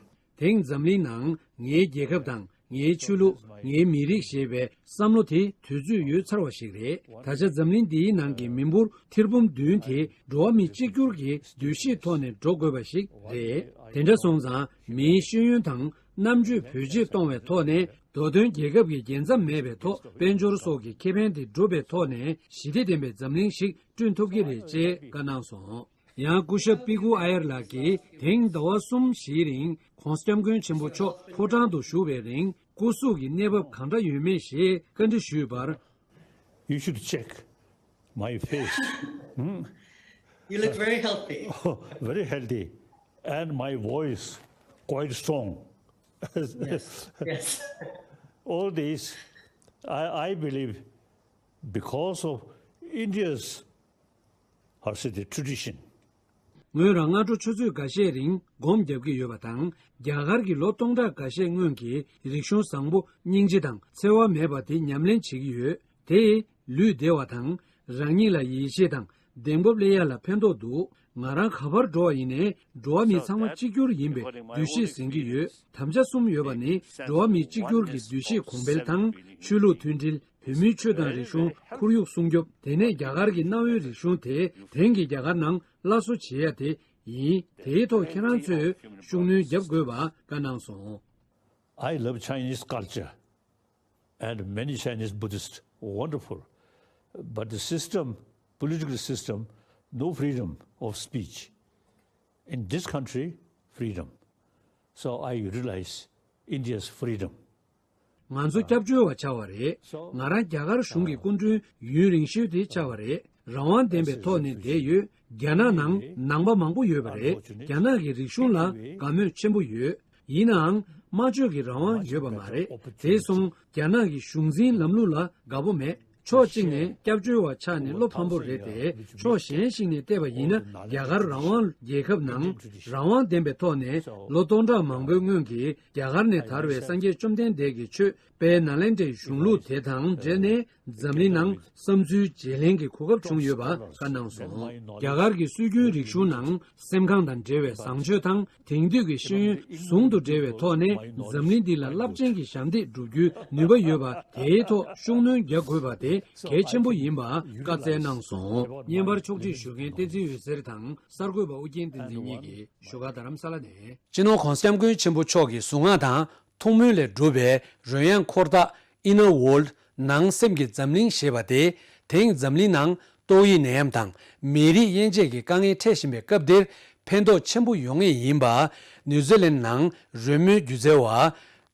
དེང་འཛམ་གླིང་ནང་ངའི་རྒྱལ་ཁབ་དང་ ངའི་ཆོས་ལུགས། ངའི་མི་རིགས་ཞེས་པའི་བསམ་བློ་དེ་དུས་ཚོད་ཡོལ་ཚར་བ་ཞིག་རེད། ད་ཆ་འཛམ་གླིང་འདིའི་ནང་གི་མི་འབོར་ཐེར་འབུམ་བདུན་དེ་འགྲོ་བ་མི་གཅིག་གྱུར་གྱི་འདུ་ཤེས་ཐོག་ནས་འགྲོ་དགོས་པ་ཞིག་རེད། དེ་འདྲ་སོང་ཙང་མིའི་ཤེས་ཡོན་དང་རྣམ་དཔྱོད་བེད་སྤྱོད་གཏོང་བའི་ཐོག་ནས། མདོ་དོན་རྒྱལ་ཁབ་ཀྱི་རྒྱལ་མཚམས་མེད་པའི་ཐོག་དཔལ་འབྱོར་སོགས་ཀྱི་ཁེ་ཕན་དེ་སྒྲུབ་པའི་ཐོག་ནས་ཞི་བདེ་ལྡན་པའི་འཛམ་གླིང་ཞིག་བསྐྲུན་ཐུབ་ཀྱི་རེད་ཅེས་བཀའ་གནང་སོང་། ཡང་སྐུ་ཞབས་པི་ཀུ་ཨ་ཡར་ལགས་ཀྱིས་དེང་ཟླ་བ་གསུམ་བཞིའི་རིང་༸གོང་ས་༸སྐྱབས་མགོན་ཆེན་པོ་མཆོག་ཕོ་བྲང་དུ་བཞུགས་པའི་རིང་སྐུ་གཟུགས་ཀྱི་གནས་བབ་གང་འདྲ་ཡོད་མེད་ཞེས་བཀའ་འདྲི་ཞུས་པར། You should check my face. Hmm? You look very healthy. Oh, very healthy. And my voice quite strong. Yes, yes. All this, I, I believe, because of India's, how should I say, tradition. ངོས་རང་སྔ་དྲོ་ཆུ་ཚོད་འགའ་ཤས་རིང་སྒོམ་རྒྱབ་ཀྱི་ཡོད་པ་དང་། རྒྱ་གར་གྱི་ལོ་སྟོང་ཕྲག་འགའ་ཤས་སྔོན་གྱི་རིག་གཞུང་བཟང་པོ་སྙིང་རྗེ་དང་འཚེ་བ་མེད་པ་དེ་ཉམས་ལེན་བྱེད་ཀྱི་ཡོད། དེས་ལུས་བདེ་བ་དང་། རང་ཉིད་ལ་ཡིད་ཆེས་དང་གདེང་སྤོབས་སླེབས་ཡ་ལ་ཕན་ཐོགས་འདུག་ང་རང་ག་པར་འགྲོ་བ་ཡིན་ནའི་འགྲོ་བ་མི་ཚང་མ་གཅིག་གྱུར་ཡིན་པའི་འདུ་ཤེས་ཟིན་གྱི་ཡོད། དམ་བཅའ་གསུམ་ཡོད་པ་ནི་འགྲོ་བ་མི་གཅིག་གྱུར་གྱི་འདུ་ཤེས་གོང་འཕེལ་དང་། ཆོས་ལུགས་མཐུན་སྒྲིལ། བོད་མིའི་ཆོས་དང་རིག་གཞུང་ཁོར་ཡུག་སྲུང་སྐྱོབ། དེ་ནས་རྒྱ་གར་གྱི་གནའ་བོའི་རིག་གཞུང་དེ་དེང་གི་རྒྱ་གར་ནང་སླར་གསོ་བྱེད་ཡ་དེ་ཡིན། དེའི་ཐོག་ཁྱེད་རང་ཚོས་ཤུགས་སྣོན་རྒྱབ་དགོས་པ་བཀའ་གནང་སོང་། I love Chinese culture and many Chinese Buddhists, wonderful. But the system, political system, no freedom of speech. In this country, freedom. So I utilize India's freedom. ང་ཚོ་སྐྱབས་བཅོལ་བ་ཆགས་པ་རེད། ང་རང་རྒྱ་གར་གཞུང་གི་སྐུ་མགྲོན་ཡུན་རིང་ཤོས་དེ་ཆགས་པ་རེད། རང་དབང་ལྡན་པའི་ཐོག་ནས་བསྡད་ཡོད། རྒྱ་ནག་ནང་ནང་པ་མང་པོ་ཡོད་པ་རེད། རྒྱ་ནག་གི་རིག་གཞུང་ལ་དགའ་མོས་ཆེན་པོ་ཡོད། ཡིན་ནའང་སྨྲ་བརྗོད་ཀྱི་རང་དབང་ཡོད་པ་མ་རེད། དེ་སོང་རྒྱ་ནག་གི་གཞུང་འཛིན་ལམ་ལུགས་ལ་དགའ་པོ་མེད། ཕྱོགས་གཅིག་ནས་སྐྱབས་བཅོལ་བ་ཆགས་ནས་བློ་ཕམ་པོ་རེད་དེ། ཕྱོགས་གཞན་ཞིག་ནས་བལྟས་པ་ཡིན་ན། རྒྱ་གར་རང་དབང་རྒྱལ་ཁབ་ནང་རང་དབང་ལྡན་པའི་ཐོག་ནས་ལོ་སྟོང་ཕྲག་མང་པོའི་སྔོན་གྱི་རྒྱ་གར་ནས་དར་བའི་སངས་རྒྱས་བཅོམ་ལྡན་འདས་ཀྱི་ཆོས་དཔལ་ནཱ་ལེནྡྲའི་གཞུང་ལུགས་དེ་དང་འབྲེལ་ནས། འཛམ་གླིང་ནང་བསམ་ཚུལ་བརྗེ་ལེན་གྱི་གོ་སྐབས་བྱུང་ཡོད་པ་བཀའ་གནང་སོང་། རྒྱ་གར་གྱི་སྲོལ་རྒྱུན་རིག་གཞུང་ནང་སེམས་ཁམས་དང་འབྲེལ་བའི་བཟང་སྤྱོད་དང་། དེང་དུས་ཀྱི་ཤེས་ཡོན་ཟུང་དུ་འབྲེལ་བའི་ཐོག་ནས་འཛམ་གླིང་འདི་ལ་རླབས་ཆེན་གྱི་ཞབས་འདེགས་སྒྲུབ་རྒྱུའི་ནུས་པ་ཡོད་པ། དེའི་ཐོག་ཤུགས་སྣོན་རྒྱག་དགོས་པ་དེ་གལ་ཆེན་པོ་ཡིན་པ་བཀའ་སྩལ་གནང་སོང་། བརྙན་པར་ཕྱོགས་སྒྲིག་ཞུ་མཁན་བསྟན་འཛིན་འོད་ཟེར་དང་གསར་འགོད་པ་ཨུ་རྒྱན་བསྟན་འཛིན་གཉིས་ཀྱིས་བཞུགས་སྒར་རྡ་རམ་ས་ལ་ནས། སྤྱི་ནོར་༸གོང་ས་༸སྐྱབས་མགོན་ཆེན་པོ་མཆོག་གི་གཟུངས་སྔགས་དང་ཐུགས་སྨོན་ལས་གྲུབ་པའི་རོལ་དབྱངས་འཁོར་ཐག Inner World། ནང་སེམས་ཀྱི་འཛམ་གླིང་ཞེས་པ་དེ་དེང་འཛམ་གླིང་ནང་ཏོག་དབྱིབས་ནད་ཡམས་དང་མི་རིགས་དབྱེ་འབྱེད་ཀྱི་དཀའ་ངལ་འཕྲད་བཞིན་པའི་སྐབས་འདིར་ཕན་ཐོགས་ཆེན་པོ་ཡོང་ངེས་ཡིན་པ། ནིའུ་ཛི་ལན་ནང་རོལ་མོའི་སྒྱུ་རྩལ་བ་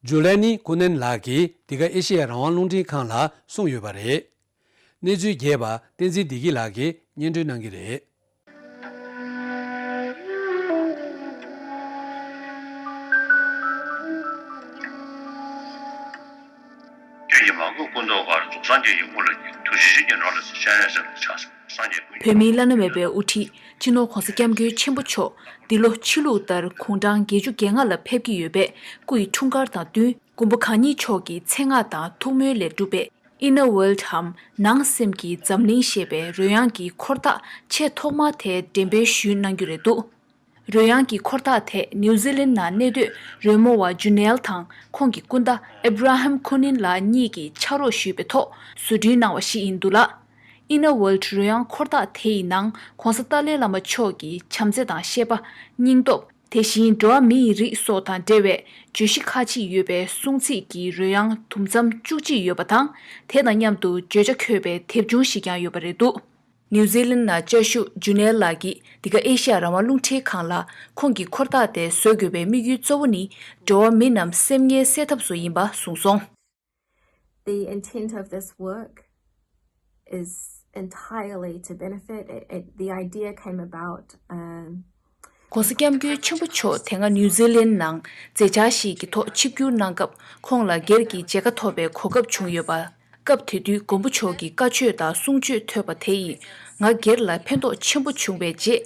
ཇུ་ལེ་ནི་ཀུ་ནན་ལགས་ཀྱིས་འདི་ག་ཨེ་ཤེ་ཡ་རང་དབང་རླུང་འཕྲིན་ཁང་ལ་གསུངས་ཡོད་པ་རེད། གནས་ཚུལ་རྒྱས་པ་བསྟན་འཛིན་བདེ་སྐྱིད་ལགས་ཀྱིས་སྙན་སྒྲོན་གནང་གི་རེད། ཁྱོད་ཀྱི་མ་གོས་སྐུ་མདོག་དཀར་རྫོགས་སངས་རྒྱས་ཀྱི་དངོས་ལ་ཉེ། ཐུགས་རྗེ་ཆེན་གྱི་ནོར་ལ་ཕྱག་འཚལ་ལ་ཕྱག་འཚལ་སངས་རྒྱས་སྐུ། བོད་མིའི་བླ་ན་མེད་པའི་དབུ་ཁྲིད་སྤྱི་ནོར་༸གོང་ས་༸སྐྱབས་མགོན་ཆེན་པོ་མཆོག་འདི་ལོ་ཕྱི་ལུགས་ལྟར་དགུང་གྲངས་བརྒྱད་ཅུ་གྱ་ལྔ་ལ་ཕེབས་ཀྱི་ཡོད་པས། སྐུ་ཡི་འཁྲུངས་སྐར་དང་བསྟུན་མགོན་པོ་གང་ཉིད་མཆོག་གི་མཚན་སྔགས་དང་ཐུགས་སྨོན་ལས་གྲུབ་པའི་Inner World འམ་ནང་སེམས་ཀྱི་འཛམ་གླིང་ཞེས་པའི་རོལ་དབྱངས་ཀྱི་འཁོར་ཐག་ཆེས་ཐོག་མ་དེ་འགྲེམས་སྤེལ་ཞུས་གནང་རྒྱུ་རེད་འདུག་རོལ་དབྱངས་ཀྱི་འཁོར་ཐག་དེ་ནིའུ་ཛི་ལན་ནང་གནས་སྡོད་རོལ་མོ་བ་ཇུ་ནེལ་དང་ཁོང་གི་སྐུ་ཟླ་ཨེབ་ར་ཧམ་ཁུ་ནིན་ལགས་གཉིས་ཀྱིས་ཕྱག་རོགས་ཞུས་པའི་ཐོག་བཟོ་སྐྲུན་གནང་བ་ཞིག་ཡིན་འདུག་ལ། Inner World རོལ་དབྱངས་འཁོར་ཐག་དེ་ཡི་ནང་༸གོང་ས་ཏཱ་ལའི་བླ་མ་མཆོག་གི་བྱམས་བརྩེ་དང་བཤད་པ། སྙིང་སྟོབས། དེ་བཞིན་འགྲོ་བ་མི་ཡི་རིགས་སོགས་དང་འབྲེལ་བའི་བརྗོད་གཞི་ཁག་ཅིག་ཡོད་པའི་གསུང་ཚིག་གི་རོལ་དབྱངས་དུམ་མཚམས་བཅུ་གཅིག་ཡོད་པ་དང་། དེ་དང་མཉམ་དུ་བརྗོད་བྱ་འཁོད་པའི་དེབ་ཆུང་ཞིག་ཀྱང་ཡོད་པ་རེད་འདུག་ནིའུ་ཛི་ལན་ནང་བཅའ་བཞུགས་ཇུ་ནེལ་ལགས་ཀྱིས་འདི་ག་ཨེ་ཤ་ཡ་རང་དབང་རླུང་འཕྲིན་ཁང་ལ་ཁོང་གི་འཁོར་ཐག་དེ་བཟོ་དགོས་པའི་དམིགས་ཡུལ་གཙོ་བོ་ནི་འགྲོ་བ་མི་རྣམས་སེམས་ངལ་སེལ་ཐབས་སུ་ཡིན་པ་གསུངས་སོང་། The intent of this work is entirely to benefit. It, it, the idea came about, um, གོང་ས་སྐྱབས་མགོན་ཆེན་པོ་མཆོག་དེ་སྔ་ནིའུ་ཛི་ལན་ནང་མཛད་འཆར་ཞིག་གི་ཐོག་ཆིབས་བསྒྱུར་གནང་སྐབས། ཁོང་ལ་སྒེར་གྱི་མཇལ་ཁ་ཐོབ་པའི་གོ་སྐབས་བྱུང་ཡོད་པ། སྐབས་དེ་དུས་མགོན་པོ་མཆོག་གི་བཀའ་ཆོས་དང་གསུང་ཆོས་ཐོས་པ་དེ་ཡིས་ང་སྒེར་ལ་ཕན་ཐོགས་ཆེན་པོ་བྱུང་བའི་རྗེས།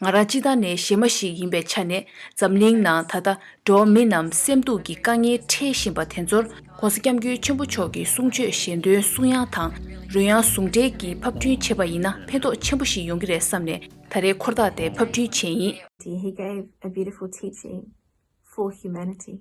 ང་རང་སྤྱི་བཏང་ནས་གཞས་མ་ཞིག་ཡིན་པའི་ཆ་ནས། འཛམ་གླིང་ནང་ད་ལྟ་འགྲོ་བ་མི་རྣམས་སེམས་སྡུག་གི་དཀའ་ངལ་འཕྲད་བཞིན་པ་དེ་ཚོར། གོང་ས་སྐྱབས་མགོན་ཆེན་པོ་མཆོག་གི་གསུང་ཆོས་ཞལ་འདོན་གསུང་དབྱངས་དང་རོལ་དབྱངས་ཟུང་འབྲེལ་གྱིས་ཕབ་སྐྲུན་བྱས་པ་ཡིན་ན་ཕན་ཐོགས་ཆེན་པོ་ཞིག་ཡོང་གི་རེད་བསམ་ནས། ད་རེས་འཁོར་ཐག་དེ་ཕབ་སྐྲུན་བྱས་ཡིན། He gave a beautiful teaching for humanity.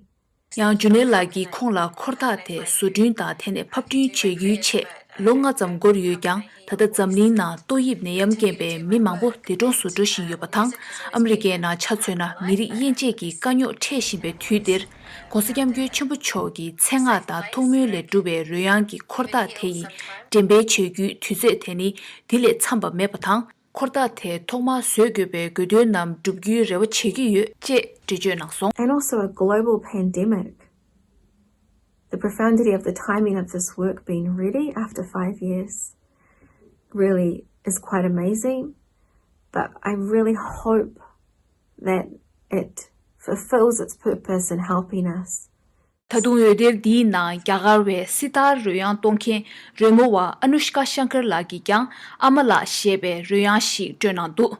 ཡང་ཇུ་ནེ་ལགས་ཀྱིས་ཁོང་ལ་འཁོར་ཐག་དེ་བཟོ་སྐྲུན་དང་དེ་ནས་ཕབ་སྐྲུན་བྱེད་རྒྱུའི་ཆེད་ལོ་ལྔ་ཙམ་འགོར་ཡོད་ཀྱང་། ད་ལྟ་འཛམ་གླིང་ནང་ཏོག་དབྱིབས་ནད་ཡམས་རྐྱེན་པས་མི་མང་པོ་འདས་གྲོངས་སུ་འགྲོ་བཞིན་ཡོད་པ་དང་། ཨ་མི་རི་ཀའི་ནང་ཆ་མཚོན་ན་མི་རིགས་དབྱེ་འབྱེད་ཀྱི་དཀའ་རྙོག་འཕྲད་བཞིན་པའི་དུས་འདིར། ྋགོང་ས་ྋསྐྱབས་མགོན་ཆེན་པོ་མཆོག་གི་མཚན་སྔགས་དང་ཐུགས་སྨོན་ལས་གྲུབ་པའི་རོལ་དབྱངས་ཀྱི་འཁོར་ཐག་དེ་ཡི་འགྲེམས་སྤེལ་བྱ་རྒྱུའི་དུས་ཚོད་དེ་ནི་འདི་ལས་འཚམས་པ་མེད་པ་དང་། འཁོར་ཐག་དེ་ཐོག་མར་བཟོ་དགོས་པའི་དགོས་འདུན་རྣམས་འགྲུབ་རྒྱུའི་རེ་བ་བྱེད་ཀྱི་ཡོད་ཅེས་འགྲེལ་བརྗོད་གནང་སོང་། And also a global pandemic. The profundity of the timing of this work being ready after five years really is quite amazing, but I really hope that it fulfills its purpose in helping us. ད་དུང་འོད་སྡེར་འདིའི་ནང་རྒྱ་གར་བའི་སི་ཏཱར་རོལ་དབྱངས་གཏོང་མཁན་རོལ་མོ་བ་ཨ་ནུ་ཤ་ཀ་ཤང་ཀར་ལགས་ཀྱིས་ཀྱང་ཨ་མ་ལགས་ཞེས་པའི་རོལ་དབྱངས་ཤིག་བསྐྲུན་གནང་འདུག་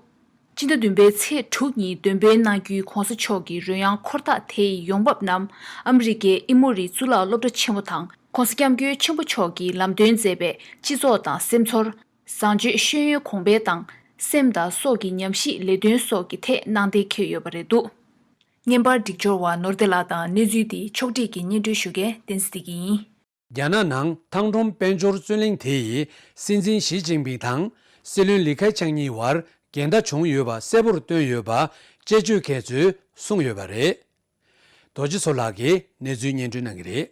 སྤྱི་ཟླ་བདུན་པའི་ཚེས་དྲུག་ཉིན་འདོན་སྤེལ་གནང་རྒྱུའི་ྋགོང་ས་མཆོག་གི་རོལ་དབྱངས་འཁོར་ཐག་དེ་ཡི་ཡོང་འབབ་རྣམས་ཨ་མི་རི་ཀའི་ཨི་མོ་རི་གཙུག་ལག་སློབ་གྲྭ་ཆེན་མོ་དང་ྋགོང་ས་ྋསྐྱབས་མགོན་ཆེན་པོ་མཆོག་གིས་ལམ་སྟོན་མཛད་པའི་སྤྱི་ཚོགས་དང་སེམས་ཚོར། བཟང་སྤྱོད་ཤེས་ཡོན་གོང་འཕེལ་དང་སེམས་དང་སྲོག་གི་ཉམས་ཞིབ་ལས་དོན་སོགས་ཀྱི་ཐད་གནང་གཏན་འཁེལ་ཡོད་པ་རེད་འདུག་བརྙན་པར་སྒྲིག་སྦྱོར་བ་ནོར་བདེ་ལགས་དང་གནས་ཚུལ་འདི་ཕྱོགས་སྒྲིག་གིས་སྙན་སྒྲོན་ཞུ་མཁན་བསྟན་འཛིན་བདེ་སྐྱིད་ཡིན། རྒྱ་ནག་ནང་ཐང་ཁྲོམ་དཔལ་འབྱོར་རྩོད་གླེང་དེ་ཡིས་སྲིད་འཛིན་ཞི་ཅིན་ཕིང་དང་སྲིད་བློན་ལི་ཁེ་ཆང་གཉིས་བར་འགལ་ཟླ་བྱུང་ཡོད་པ་གསལ་པོར་བཏོན་ཡོད་པ་དཔྱད་བརྗོད་མཁན་ཚོས་གསུངས་ཡོད་པ་རེད། རྡོ་རྗེ་མཚོ་ལགས་ཀྱིས་གནས་ཚུལ་སྙན་སྒྲོན་གནང་གི་རེད།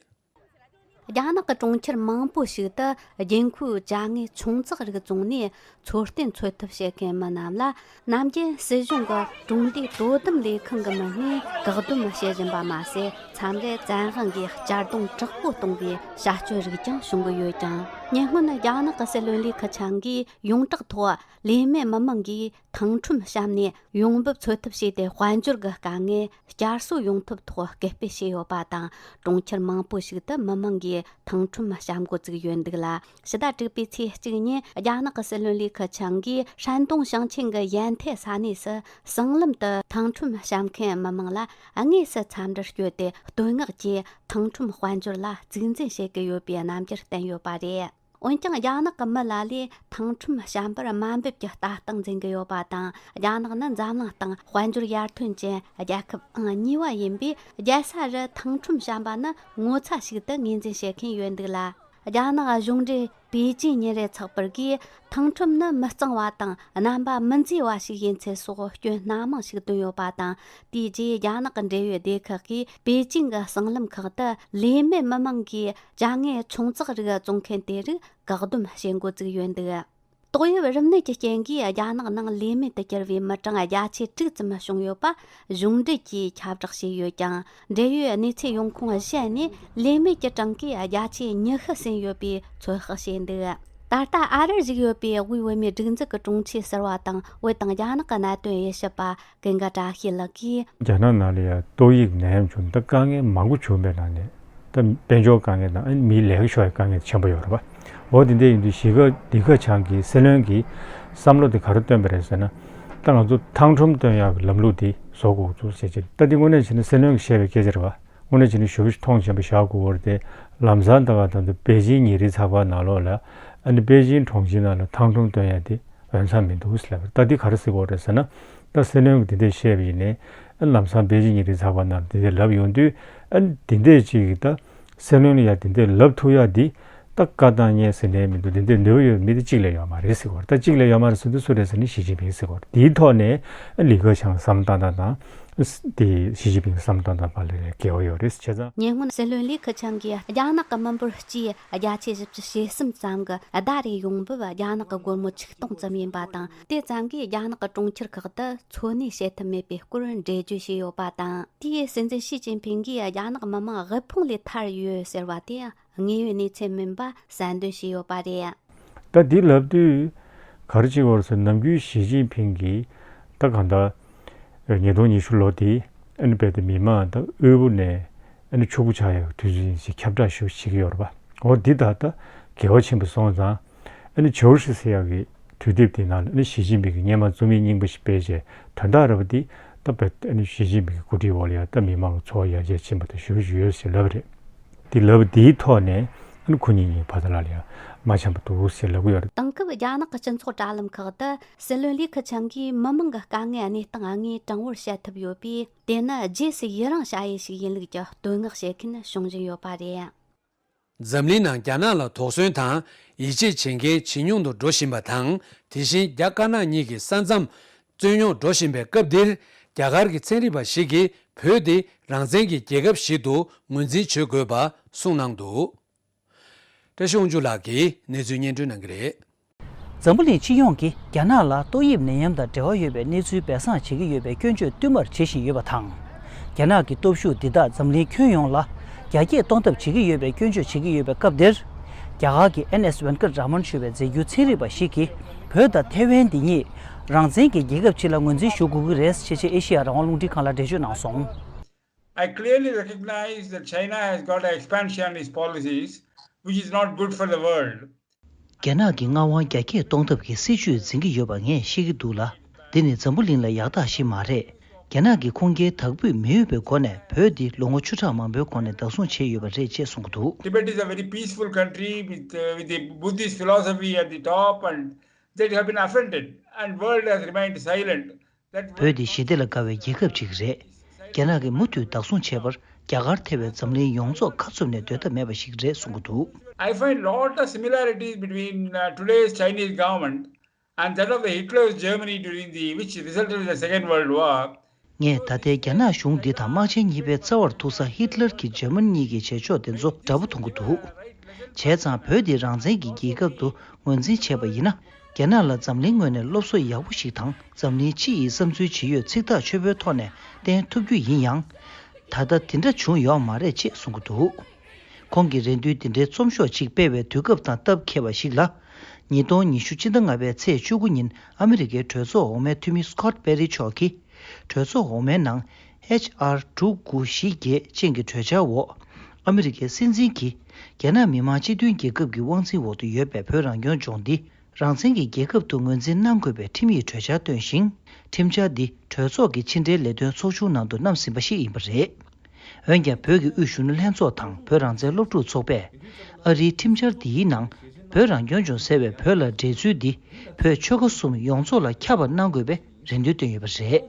རྒྱ་ནག་གི་གྲོང་ཁྱེར་མང་པོ་ཞིག་ཏུ་རྒྱལ་ཁབ་ཀྱི་ཅ་དངོས་ཆུང་ཙག་རིགས་བཙོངས་ནས་འཚོ་རྟེན་འཚོ་ཐབས་བྱེད་མཁན་མི་རྣམས་ལ་ནམ་རྒྱུན་སྲིད་གཞུང་གི་གྲོང་སྡེའི་དོ་དམ་ལས་ཁུངས་ཀྱི་མི་སྣས་བཀག་སྡོམ་བྱེད་བཞིན་པ་མ་ཟད། མཚམས་རེ་བཙན་དབང་གིས་གཅར་རྡུང་དྲག་པོ་གཏོང་བའི་བྱ་སྤྱོད་རིགས་ཀྱང་བྱུང་གི་ཡོད་ཀྱང་། ཉེ་སྔོན་རྒྱ་ནག་གི་སྲིད་བློན་ལི་ཁེ་ཆང་གིས་ཡོངས་གྲགས་ཐོག་ལས་མེད་མི་མང་གིས་ཐང་ཁྲོམ་བཤམས་ནས་ཡོང་འབབ་འཚོལ་ཐབས་བྱས་ཏེ། དཔལ་འབྱོར་གྱི་དཀའ་ངལ་བསྐྱར་གསོ་ཡོང་ཐབས་ཐོག་སྐུལ་སྤེལ་བྱས་ཡོད་པ་དང་། གྲོང་ཁྱེར་མང་པོ་ཞིག་ཏུ་མི་མང་གིས་ཐང་ཁྲོམ་བཤམས་འགོ་བཙུགས་ཡོད་འདུག་ལ། ཕྱི་ཟླ་དྲུག་པའི་ཚེས་གཅིག་ཉིན་རྒྱ་ནག་གི་སྲིད་བློན་ལི་ཁེ་ཆང་གིས་ཧྲན་ཏུང་ཞིང་ཆེན་གྱི་ཡན་ཐེ་ས་གནས་སུ་སྲང་ལམ་དུ་ཐང་ཁྲོམ་བཤམས་མཁན་མི་མང་ལ་དངོས་སུ་འཚམས་འདྲིར་བསྐྱོད་དེ། བསྟོད་བསྔགས་ཀྱིས་ཐང་ཁྲོམ་དཔལ་འབྱོར་ལ་གཙིགས་འཛིན་བྱེད་ཀྱི་ཡོད་པའི་རྣམ་འགྱུར་བསྟན་ཡོད་པ་རེད། འོན་ཀྱང་། རྒྱ་ནག་གི་མི་ལ་ལས་ཐང་ཁྲོམ་བཤམས་པར་དམའ་འབེབས་ཀྱི་ལྟ་སྟངས་འཛིན་གྱི་ཡོད་པ་དང་། རྒྱ་ནག་ནི་འཛམ་གླིང་སྟེང་དཔལ་འབྱོར་ཡར་ཐོན་ཅན་རྒྱལ་ཁབ་ཨང་གཉིས་པ་ཡིན་པས། རྒྱལ་ས་རུ་ཐང་ཁྲོམ་བཤམས་པ་ནི་ངོ་ཚ་ཞིག་ཏུ་ངོས་འཛིན་བྱེད་མཁན་ཡོད་འདུག་ལ། རྒྱ་ནག་གཞུང་འབྲེལ་པེ་ཅིན་ཉིན་རེའི་ཚགས་པར་གྱིས། ཐང་ཁྲོམ་ནི་མི་གཙང་བ་དང་རྣམ་པ་མི་མཛེས་པ་ཞིག་ཡིན་ཚུལ་སོགས་སྐྱོན་སྣ་མང་ཞིག་བཏོན་ཡོད་པ་དང་། དེའི་རྗེས་རྒྱ་ནག་གི་འབྲེལ་ཡོད་སྡེ་ཁག་གིས་པེ་ཅིན་གྱི་སྲང་ལམ་ཁག་ཏུ་ལས་མེད་མི་མང་གིས་ཅ་དངོས་ཆུང་ཙག་རིགས་བཙོང་མཁན་དེ་རིགས་བཀག་སྡོམ་བྱེད་འགོ་བཙུགས་ཡོད་འདུག་ཏོག་དབྱིབས་རིམས་ནད་ཀྱི་རྐྱེན་གྱིས་རྒྱ་ནག་ནང་ལས་མེད་དུ་གྱུར་བའི་མི་གྲངས་བརྒྱ་ཆ་དྲུག་ཙམ་བྱུང་ཡོད་པ་གཞུང་འབྲེལ་གྱིས་ཁྱབ་བསྒྲགས་བྱས་ཡོད་ཀྱང་། འབྲེལ་ཡོད་གནས་ཚུལ་ཡོང་ཁུངས་གཞན་ནས་ལས་མེད་ཀྱི་གྲངས་ཀས་བརྒྱ་ཆ་ཉི་ཤུ་ཟིན་ཡོད་པའི་ཚོད་དཔག་བྱས་འདུག་ད་ལྟ་ཨ་རིར་བཞུགས་ཡོད་པའི་དབུས་བོད་མིའི་སྒྲིག་འཛུགས་ཀྱི་དྲུང་ཆེ་ཟུར་པ་དང་། བོད་དང་རྒྱ་ནག་གི་གནད་དོན་དབྱེ་ཞིབ་པ་ཀུན་དགའ་བཀྲ་ཤིས་ལགས་ཀྱིས། རྒྱ་ནག་ནང་ལ་ཡང་ཏོག་དབྱིབས་ནད་ཡམས་བྱུང་ད་དཀའ་ངལ་མང་པོ་བྱུང་བའི་ནང་ནས། ད་དཔལ་འབྱོར་དཀའ་ངལ་དང་ཨ་ནི་མིའི་ལས་ཀ་ཤོར་བའི་དཀའ་ངལ་ཆེན་པོ་ཡོད་རེད་པ། འོ་དེ་འདྲ་ཡིན་དུས་གཞིས་ཀ་ལི་ཁེ་ཆང་གིས་སྲིད་བློན་གྱི་བསམ་བློ་དེ་ག་རེ་བཏོན་པ་རེད་ཟེར་ན། ད་ང་ཚོ་ཐང་ཁྲོམ་བཏོན་ཡག་གི་ལམ་ལུགས་དེ་བཟོ་དགོས་ཚུལ་བྱས་རྗེས། ད་འདི་དངོས་གནས་བྱས་ན་སྲིད་བློན་གྱིས་བཤད་པའི་སྐད་ཆ་རེད་པ། དངོས་གནས་བྱས་ན་ཞེ་པོ་ཞིག་མཐོང་ཆེན་པོ་བཞག་དགོས་པ་རེད་དེ། ལམ་སང་ད་ག་ད་ཚོ་པེ་ཅིན་ཉིན་རེའི་ཚགས་པར་ནང་ལོགས་ལ་ཨ་ནི་པེ་ཅིན་གྲོང་ཁྱེར་ནང་ལ་ཐང་ཁྲོམ་བཏོན་ཡག་དེ་འོས་འཚམ་མི་འདུག་ཟེར་ལབ་པ་རེད། ད་འདི་ག་རེ་ཟེར་དགོས་རེད་ཟེར་ན། ད་སྲིད་བློན་གྱིས་དེ་འདྲ་བཤད་པ་ཡིན་ནའི། ཨ་ལམ་སང་པེ་ཅིན་ཉིན་རེའི་ཚགས་པར་ནང་དེ་འདྲ་ལབ་ཡོང་དུས། ཨ་དེ་འདྲ་ཅིག་གིས་ད་སྲིད་བློན་ལ་ཡ་དེ་འདྲ་ལབ་ཐུབ་ཡག་འདི་ད་བཀའ་བཏང་མཁན་ཟེར་ནའི་མི་འདུག་དེ་འདྲ་ནུས་པ་ཡོད་མི་དེ་གཅིག་ལས་ཡོད་མ་རེད་ཟེར་གྱི་ཡོད་རེད། ད་གཅིག་ལས་ཡོད་མ་རེད་ཟེར་དུས་སུ་རེད་ཟེར་ན་ཞི་ཅིན་ཕིང་ཟེར་གྱི་ཡོད་རེད། དེའི་ཐོག་ནས་ཨ་ལི་ཁེ་ཆང་བསམ་བློ་བཏང་སྟངས་དང་། དེ་ཞི་ཅིན་ཕིང་བསམ་བློ་བཏང་སྟངས་བར་ལ་འགལ་བ་ཡོད་རེད་བྱས་ཙང་། ཉེ་སྔོན་སྲིད་བློན་ལི་ཁེ་ཆང་གིས་རྒྱ་ནག་གི་མི་འབོར་སྤྱིའི་བརྒྱ་ཆ་བཞི་བཅུ་ཞེ་གསུམ་ཙམ་གྱི་ཟླ་རེའི་ཡོང་འབབ་རྒྱ་ནག་གི་སྒོར་མོ་ཆིག་སྟོང་ཙམ་ཡིན་པ་དང་། དེ་ཙམ་གྱིས་རྒྱ་ནག་གི་གྲོང་ཁྱེར་ཁག་ཏུ་འཚོ་གནས་བྱེད་ཐབས་མེད་པའི་སྐོར་འགྲེལ་བརྗོད་བྱས་ཡོད་པ་དང་། དེའི་སྲིད་འཛིན་ཞི་ཅིན་ཕིང་གིས་རྒྱ་ནག་མི་དམངས་དབུལ་ཕོངས་ལས་ཐར་ཡོད་ཟེར་བ་དེ་དངོས་ཡོད་གནས་ཚུལ་མིན་པ་གསལ་འདོན་བྱས་ཡོད་པ་རེད། ད་འདི་ལབ་དུས་ག་རེ་བྱེད་དགོས་རེད་ཟེར། ནམ་རྒྱུན་ཞི་ཅིན་ཕིང་གིས་ད་གང་ལྟར་ཉིས་སྟོང་ཉི་ཤུ་ལོ་དེ་ཨ་ནི་རྦད་དེ་མི་དམངས་ད་དབུལ་པོ་ནས་ཨ་ནི་ཕྱུག་པོ་ཆགས་ཡག་དུས་ཚོད་ཡིན་ཞེས་ཁྱབ་བསྒྲགས་ཞུ་བྱེད་ཀྱི་ཡོད་རེད་པ། འོ་འདི་ད་ལྟ་འགལ་བ་ཆེན་པོ་སོང་ཙང་། ཨ་ནི་ཇོ་ཧྲི་ཟེར་ཡག་གི་དུས་དེབ་དེའི་ནང་ལ་ཨ་ནི་ཞི་ཅིན་ཕིང་གིས་སྔོན་མ་རྩོམ་ཡིག་རྙིང་པ་ཞིག་སྤེལ་རྗེས། དོན་དག་རེད་པ། འདི་ད་རྦད་ཨ་ནི་ཞི་ཅིན་ཕིང་གི་འགོ་ཁྲིད་འོག་ལ་ཡ་ད་མི་དམངས་ལ་འཚོ་བ་ཡར་རྒྱས་ཕྱིན་པ་དང་ཞུ་ཞུ་ཡོད་ཞེས་ལབ་པ་རེད། འདི་ལབ་པ་འདིའི་ཐོག་ནས་ཨ་ནི་ཁོ་གཉིས་གཉིས་བར་དུ་ལ་ལ་ཡ་ མ་འཆམ་པ་འདུག་ཟེར་ལབ་ཀྱི་ཡོད་རེད། དེང་སྐབས་རྒྱ་ནག་གི་སྤྱི་ཚོགས་དྲ་ལམ་ཁག་ཏུ་སྲིད་བློན་ལི་ཁེ་ཆང་གིས་མི་མང་གི་དཀའ་ངལ་གནས་སྟངས་དངོས་དྲང་བོར་བཤད་ཐུབ་ཡོད་པས། དེ་ནི་རྗེས་སུ་ཡི་རང་བྱ་ཡུལ་ཞིག་ཡིན་ལུགས་ཀྱི་བསྟོད་བསྔགས་བྱེད་མཁན་བྱུང་བཞིན་ཡོད་པ་རེད། འཛམ་གླིང་ནང་རྒྱ་ནག་ལ་དོགས་ཟོན་དང་ཡིད་ཆེས་བྱེད་མཁན་ཇེ་ཉུང་དུ་འགྲོ་བཞིན་པ་དང་། དེ་བཞིན་རྒྱ་དཀར་ནག་གཉིས་ཀྱི་ས་མཚམས་རྩོད་རྙོག་འགྲོ་བཞིན་པའི་སྐབས་འདིར། རྒྱ་གར་གྱི་ཚན་རིག་པ་ཞིག་གིས་བོད་འདི་རང་བཙན་གྱི་རྒྱལ་ཁབ་ཞིག་ཏུ་ངོས་འཛིན་བྱེད་དགོས་པ་གསུངས་གནང་འདུག་བཀྲ་ཤིས་དབང་ཕྱུག་ལགས་ཀྱིས་གནས་ཚུལ་སྙན་སྒྲོན་གནང་གི་རེད། འཛམ་བུ་གླིང་སྤྱི་ཡོངས་ཀྱིས་རྒྱ་ནག་ལ་ཏོག་དབྱིབས་ནད་ཡམས་དང་འབྲེལ་བ་ཡོད་པའི་གནས་ཚུལ་སྦས་གསང་བྱེད་ཀྱི་ཡོད་པའི་སྐྱོན་བརྗོད་བསྟུད་མར་བྱེད་བཞིན་ཡོད་པ་དང་། རྒྱ་ནག་གི་སྟོབས་ཤུགས་འདི་དག་འཛམ་གླིང་ཁྱོན་ཡོངས་ལ་རྒྱ་སྐྱེད་གཏོང་ཐབས་བྱེད་ཀྱི་ཡོད་པའི་སྐྱོན་བརྗོད་བྱེད་ཀྱི་ཡོད་པའི་སྐབས་འདིར། རྒྱ་གར་གྱི་ཨེན་ཨེས་ཝེན་ཀར་ར་མན་ཞུ་བའི་རྫས་འགྱུར་ཚན་རིག་པ་ཞིག་གིས། བོད་དང་ཐེ་ཝན་འདི་གཉིས་རང་བཙན་གྱི་རྒྱལ་ཁབ་ཅིག་ལ་ངོས་འཛིན་ཞུ་དགོས་ཀྱི་རེད་ཅེས་ཨེ་ཤེ་ཡ་རང་དབང་རླུང་འཕྲིན་ཁང་ལ་འགྲེལ་བརྗོད་གནང་སོང་། I clearly recognize that China has got an expansionist policies which is not good for the world. རྒྱ་ནག་གི་མངའ་དབང་རྒྱ་སྐྱེད་གཏོང་ཐབས་ཀྱི་སྲིད་བྱུས་འཛིན་གྱི་ཡོད་པ་ངས་ཤེས་ཀྱི་འདུག་ལ། འདི་ནི་འཛམ་བུ་གླིང་ལ་ཡག་རྟགས་ཤིག་མ་རེད། རྒྱ་ནག་གིས་ཁུངས་སྐྱེལ་དག་པོས་མི་འོས་པའི་སྒོ་ནས་བོད་འདི་ལོ་ངོ་བཅུ་ཕྲག་མང་པོའི་གོང་ནས་བདག་བཟུང་བྱས་ཡོད་པ་རེད་ཅེས་གསུངས་ཀྱི་འདུག Tibet is a very peaceful country with, uh, with the Buddhist philosophy at the top, and they have been offended, and world has remained silent. That བོད་འདི་ཞི་བདེ་ལ་དགའ་བའི་རྒྱལ་ཁབ་ཅིག་རེད། རྒྱ་ནག་གིས་མུ་མཐུད་བདག་བཟུང་བྱས་པར་རྒྱ་གར་ཐེ་བའི་འཛམ་གླིང་ཡོངས་རྫོགས་ཁ་ཚུབ་ནས་སྡོད་ཐབས་མེད་པ་ཞིག་རེད་གསུངས་ཀྱི་འདུག I find lot of similarities between uh, today's Chinese government and that of the Hitler's Germany during the which resulted in the Second World War. ངས་ད་ལྟའི་རྒྱ་ནག་གཞུང་འདི་དང་དམག་ཆེན་གཉིས་པའི་རྩ་བར་ཐུག་ས་ཧི་ཏི་ལར་གྱི་འཇར་མན་གཉིས་ཀྱི་བྱེད་ཕྱོགས་དེ་ཚོ་འདྲ་པོ་མཐོང་གི་འདུག་བྱས་ཙང་བོད་འདི་རང་བཙན་གྱི་རྒྱལ་ཁབ་ཏུ་ངོས་འཛིན་བྱས་པ་ཡིན་ན། རྒྱ་ནག་ལ་འཛམ་གླིང་ངོས་ནས་སློབ་གསོ་ཡག་པོ་ཞིག་དང་འཛམ་གླིང་སྤྱི་ཡི་བསམ་ཚུལ་ཇི་ཡོད་ཚིག་ཐག་ཆོད་པོའི་ཐོག་ནས་བསྟན་ཐུབ་རྒྱུ་ཡིན་ཡང་། ད་ལྟ་དེ་འདྲ་བྱུང་ཡོད་མ་རེད་ཅེས་གསུང་གི་འདུག་ཁོང་གིས་རེ་འདུན་འདི་འདྲའི་རྩོམ་ཤོག་ཅིག་སྤེལ་བའི་དུས་སྐབས་དང་སྟབས་འཁེལ་བ་ཞིག་ལ། ཉིས་སྟོང་ཉི་ཤུ་སྤྱི་ཟླ་ལྔ་པའི་ཚེས་བཅུ་དགུ་ཉིན་ཨ་མི་རི་ཀའི་གྲོས་ཚོགས་འོག་མའི་འཐུས་མི་སི་ཀོཊ་པེ་རི་མཆོག་གིས། གྲོས་ཚོགས་འོག་མའི་ནང་ཨེཆ་ཨར་དྲུག་དགུ་བཞི་བརྒྱད་ཅན་གྱི་གྲོས་འཆར་འོག་ཨ་མི་རི་ཀའི་སྲིད་འཛིན་གྱིས། རྒྱ་ནག་མི་དམངས་སྤྱི་མཐུན་རྒྱལ་ཁབ་ཀྱི་དབང་འཛིན་འོག་ཏུ་ཡོད་པའི་བོད་རང་སྐྱོང་ལྗོངས་འདི། རང་བཙན་གྱི་རྒྱལ་ཁབ་ཏུ་ངོས་འཛིན་གནང་དགོས་པའི་ཁྲིམས་ཡིག་གྲོས་འཆར་བཏོན་ཞིང་། ཁྲིམས་འཆར་འདི་གྲོས་ཚོགས་ཀྱི་ཕྱི་འབྲེལ་ལས་དོན་ཚོགས་ཆུང་ནང་དུ་བསྣམས་ཟིན་པ་ཞིག་ཡིན་པ་རེད། འོན་ཀྱང་། བོད་ཀྱི་དབུས་གཞོན་ནུ་ལྷན་ཚོགས་དང་བོད་རང་བཙན་སློབ་ཕྲུག་ཚོགས་པས། ཨ་རིའི་ཁྲིམས་འཆར་འདིའི་ནང་། བོད་རང་སྐྱོང་ལྗོངས་ཟེར་བའི་བོད་ལ་འབྲེལ་ཚུལ་འདི། བོད་ཆོལ་ཁ་གསུམ་ཡོངས་རྫོགས་ལ་ཁྱབ་པ་གནང་དགོས་པའི་རེ་འདུན་བཏོན་ཡོད་པ་རེད།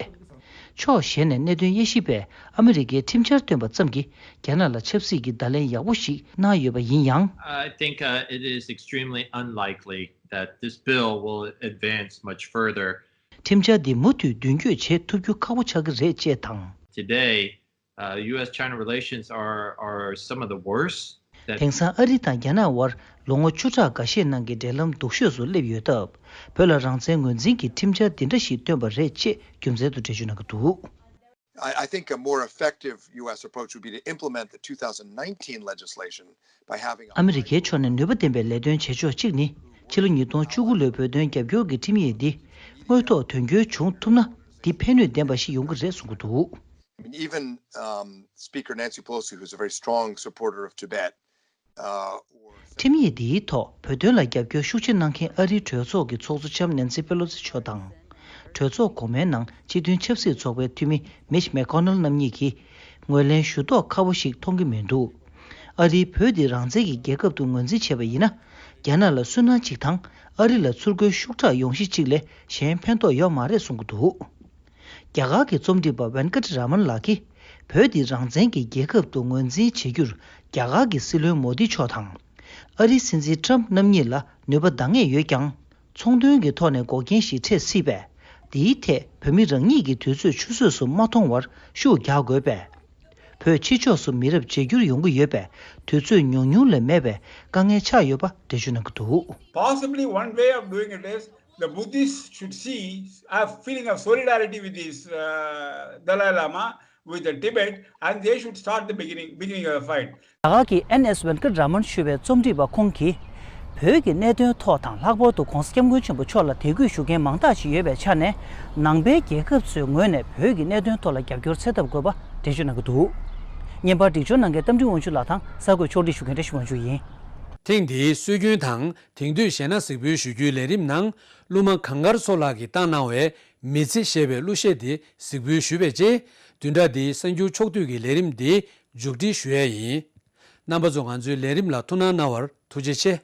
ཕྱོགས་གཞན་ནས་གནད་དོན་དབྱེ་ཞིབ་པས་ཨ་མི་རི་ཀའི་ཁྲིམས་འཆར་བཏོན་པ་ཙམ་གྱིས། རྒྱ་ནག་ལ་ཆབ་སྲིད་ཀྱི་བརྡ་ལན་ཡག་པོ་ཞིག་གནང་ཡོད་པ་ཡིན་ཡང་། I think, uh, it is extremely unlikely that this bill will advance much further. ཁྲིམས་འཆར་འདི་མུ་མཐུད་མདུན་སྐྱོད་བྱེད་ཐུབ་རྒྱུ་ཁག་པོ་ཆགས་ཀྱི་རེད་ཅེས་དང་། Today, uh, U S China relations are, are some of the worst. That དེང་སང་ཨ་རི་དང་རྒྱ་ནག་དབར་ལོ་ངོ་བཅུ་ཕྲག་འགའ་ཤས་ནང་གི་འབྲེལ་ལམ་སྡུག་ཤོས་སུ་སླེབས་ཡོད་སྟབས། བོད་ལ་རང་བཙན་ངོས་འཛིན་གྱི་ཁྲིམས་འཆར་འདི་འདྲ་ཞིག་བཏོན་པ་རེད་ཅེས་རྒྱུ་མཚན་དུ་འགྲེལ་བརྗོད་གནང་གི་འདུག I, I think a more effective U S approach would be to implement the two thousand nineteen legislation by having a ཨ་མི་རི་ཀའི་ཕྱོགས་ནས་ནུས་པ་ལྡན་པའི་ལས་དོན་བྱེད་ཕྱོགས་གཅིག་ནི། ཕྱི་ལོ་ཉིས་སྟོང་བཅུ་དགུ་ལོའི་བོད་དོན་རྒྱབ་སྐྱོར་གྱི་ཁྲིམས་ཡིག་འདི། དངོས་ཐོག་དོན་འཁྱོལ་བྱུང་ཐུབ་ན། འདི་ཕན་ནུས་ལྡན་པ་ཞིག་ཡོང་གི་རེད་གསུང་གི་འདུག I mean, even um, Speaker Nancy Pelosi, who's a very strong supporter of Tibet, ཁྲིམས་ཡིག་འདིའི་ཐོག་བོད་དོན་ལ་རྒྱབ་སྐྱོར་ཤུགས་ཆེ་གནང་མཁན་ཨ་རིའི་གྲོས་ཚོགས་ཀྱི་ཚོགས་གཙོ་ལྕམ་ནན་སི་པེ་ལོ་སི་མཆོག་དང་། གྲོས་ཚོགས་གོང་མའི་ནང་སྤྱི་མཐུན་ཆབ་སྲིད་ཚོགས་པའི་འཐུས་མི་མིཆ་མེ་ཀོ་ནལ་རྣམ་གཉིས་ཀྱིས་ངོས་ལེན་ཞུ་མདོག་ཁ་པོ་ཞིག་མཐོང་གི་མི་འདུག་ཨ་རིས་བོད་འདི་རང་བཙན་གྱི་རྒྱལ་ཁབ་ཏུ་ངོས་འཛིན་བྱས་པ་ཡིན་ན། རྒྱ་ནག་ལ་སུན་སྣང་གཅིག་དང་ཨ་རི་ལ་ཚུར་རྒོལ་ཤུགས་དྲག་ཡོང་གཞི་གཅིག་ལས་གཞན་ཕན་ཐོགས་ཡོད་མ་རེད་གསུང་གི་འདུག་རྒྱ་གར་གྱི་རྩོམ་སྒྲིག་པ་ཝེན་ཀཏ་ར་མན་ལགས་ཀྱིས། བོད་འདི་རང་བཙན་གྱི་རྒྱལ་ཁབ་ཏུ་ངོས་འཛིན་བྱེད་རྒྱུར། རྒྱ་གར་གྱི་སྲིད་བློན་མོ་དི་མཆོག་དང་། ཨ་རིའི་སྲིད་འཛིན་ཊྲམ་རྣམ་གཉིས་ལ་ནུས་པ་འདང་ངེས་ཡོད་ཀྱང་། ཚོང་དོན་གྱི་ཐོག་ནས་འགོག་རྐྱེན་ཞིག་འཕྲད་སྲིད་པས། འདིའི་ཐད་བོད་མི་རང་ཉིད་ཀྱིས་དུས་ཚོད་ཆུད་ཟོས་སུ་མ་མཐོང་བར་ཤུགས་རྒྱག་དགོས་པས། བོད་ཕྱི་ཕྱོགས་སུ་མི་རབས་བརྗེ་འགྱུར་ཡོང་གི་ཡོད་པས། དུས་ཚོད་ཉུང་ཉུང་ལས་མེད་པའི་དཀའ་ངལ་ཆགས་ཡོད་པ་འགྲེལ་བརྗོད་གནང་གི་འདུག Possibly one way of doing it is the Buddhists should see a feeling of solidarity with this uh, Dalai Lama, with the Tibet, and they should start the beginning, beginning of the fight. རྒྱ་གར་གྱི་ཨེན་ཨེས་ཝེན་ཀར་ར་མན་ཞུ་བའི་རྩོམ་སྒྲིག་པ་ཁོང་གིས། བོད་ཀྱི་གནད་དོན་ཐོག་དང་ལྷག་པར་དུ་༸གོང་ས་༸སྐྱབས་མགོན་ཆེན་པོ་མཆོག་ལ་དད་གུས་ཞུ་མཁན་མང་དག་ཞིག་ཡོད་པའི་ཆ་ནས། ནང་པའི་རྒྱལ་ཁབ་ཚོའི་ངོས་ནས་བོད་ཀྱི་གནད་དོན་ཐོག་ལ་རྒྱབ་སྐྱོར་འཚོལ་ཐབས་དགོས་པ་འགྲེལ་བརྗོད་གནང་གི་འདུག་བརྙན་པར་སྒྲིག་སྦྱོར་གནང་མཁན་རྟ་མགྲིན་དབང་ཕྱུག་ལགས་དང་གསར་འགོད་ཕྱོགས་སྒྲིག་ཞུ་མཁན་བཀྲ་ཤིས་དབང་ཕྱུག་ཡིན། ཐེངས་འདིའི་སྲོལ་རྒྱུན་དང་དེང་དུས་གཞས་སྣ་གཟིགས་འབུལ་ཞུ་རྒྱུའི་ལས་རིམ་ནང་། གླུ་མ་གངས་དཀར་མཚོ་ལགས་ཀྱིས་བཏང་གནང་བའི་མི་ཚེ་ཞེས་པའི་གླུ་གཞས་དེ་གཟིགས་འབུལ་ཞུས་པའི་རྗེས། བདུན་ཕྲག་འདིའི་གསར་འགྱུར་ཕྱོགས་བསྡུས་ཀྱི་ལས་རིམ་འདི་མཇུག་སྒྲིལ་ཞུ་ཡས་ཡིན། རྣམ་པ་ཚོ་ང་ཚོའི་ལས་རིམ་ལ་ཐུགས་སྣང་གནང་བར་ཐུགས་རྗེ་ཆེ།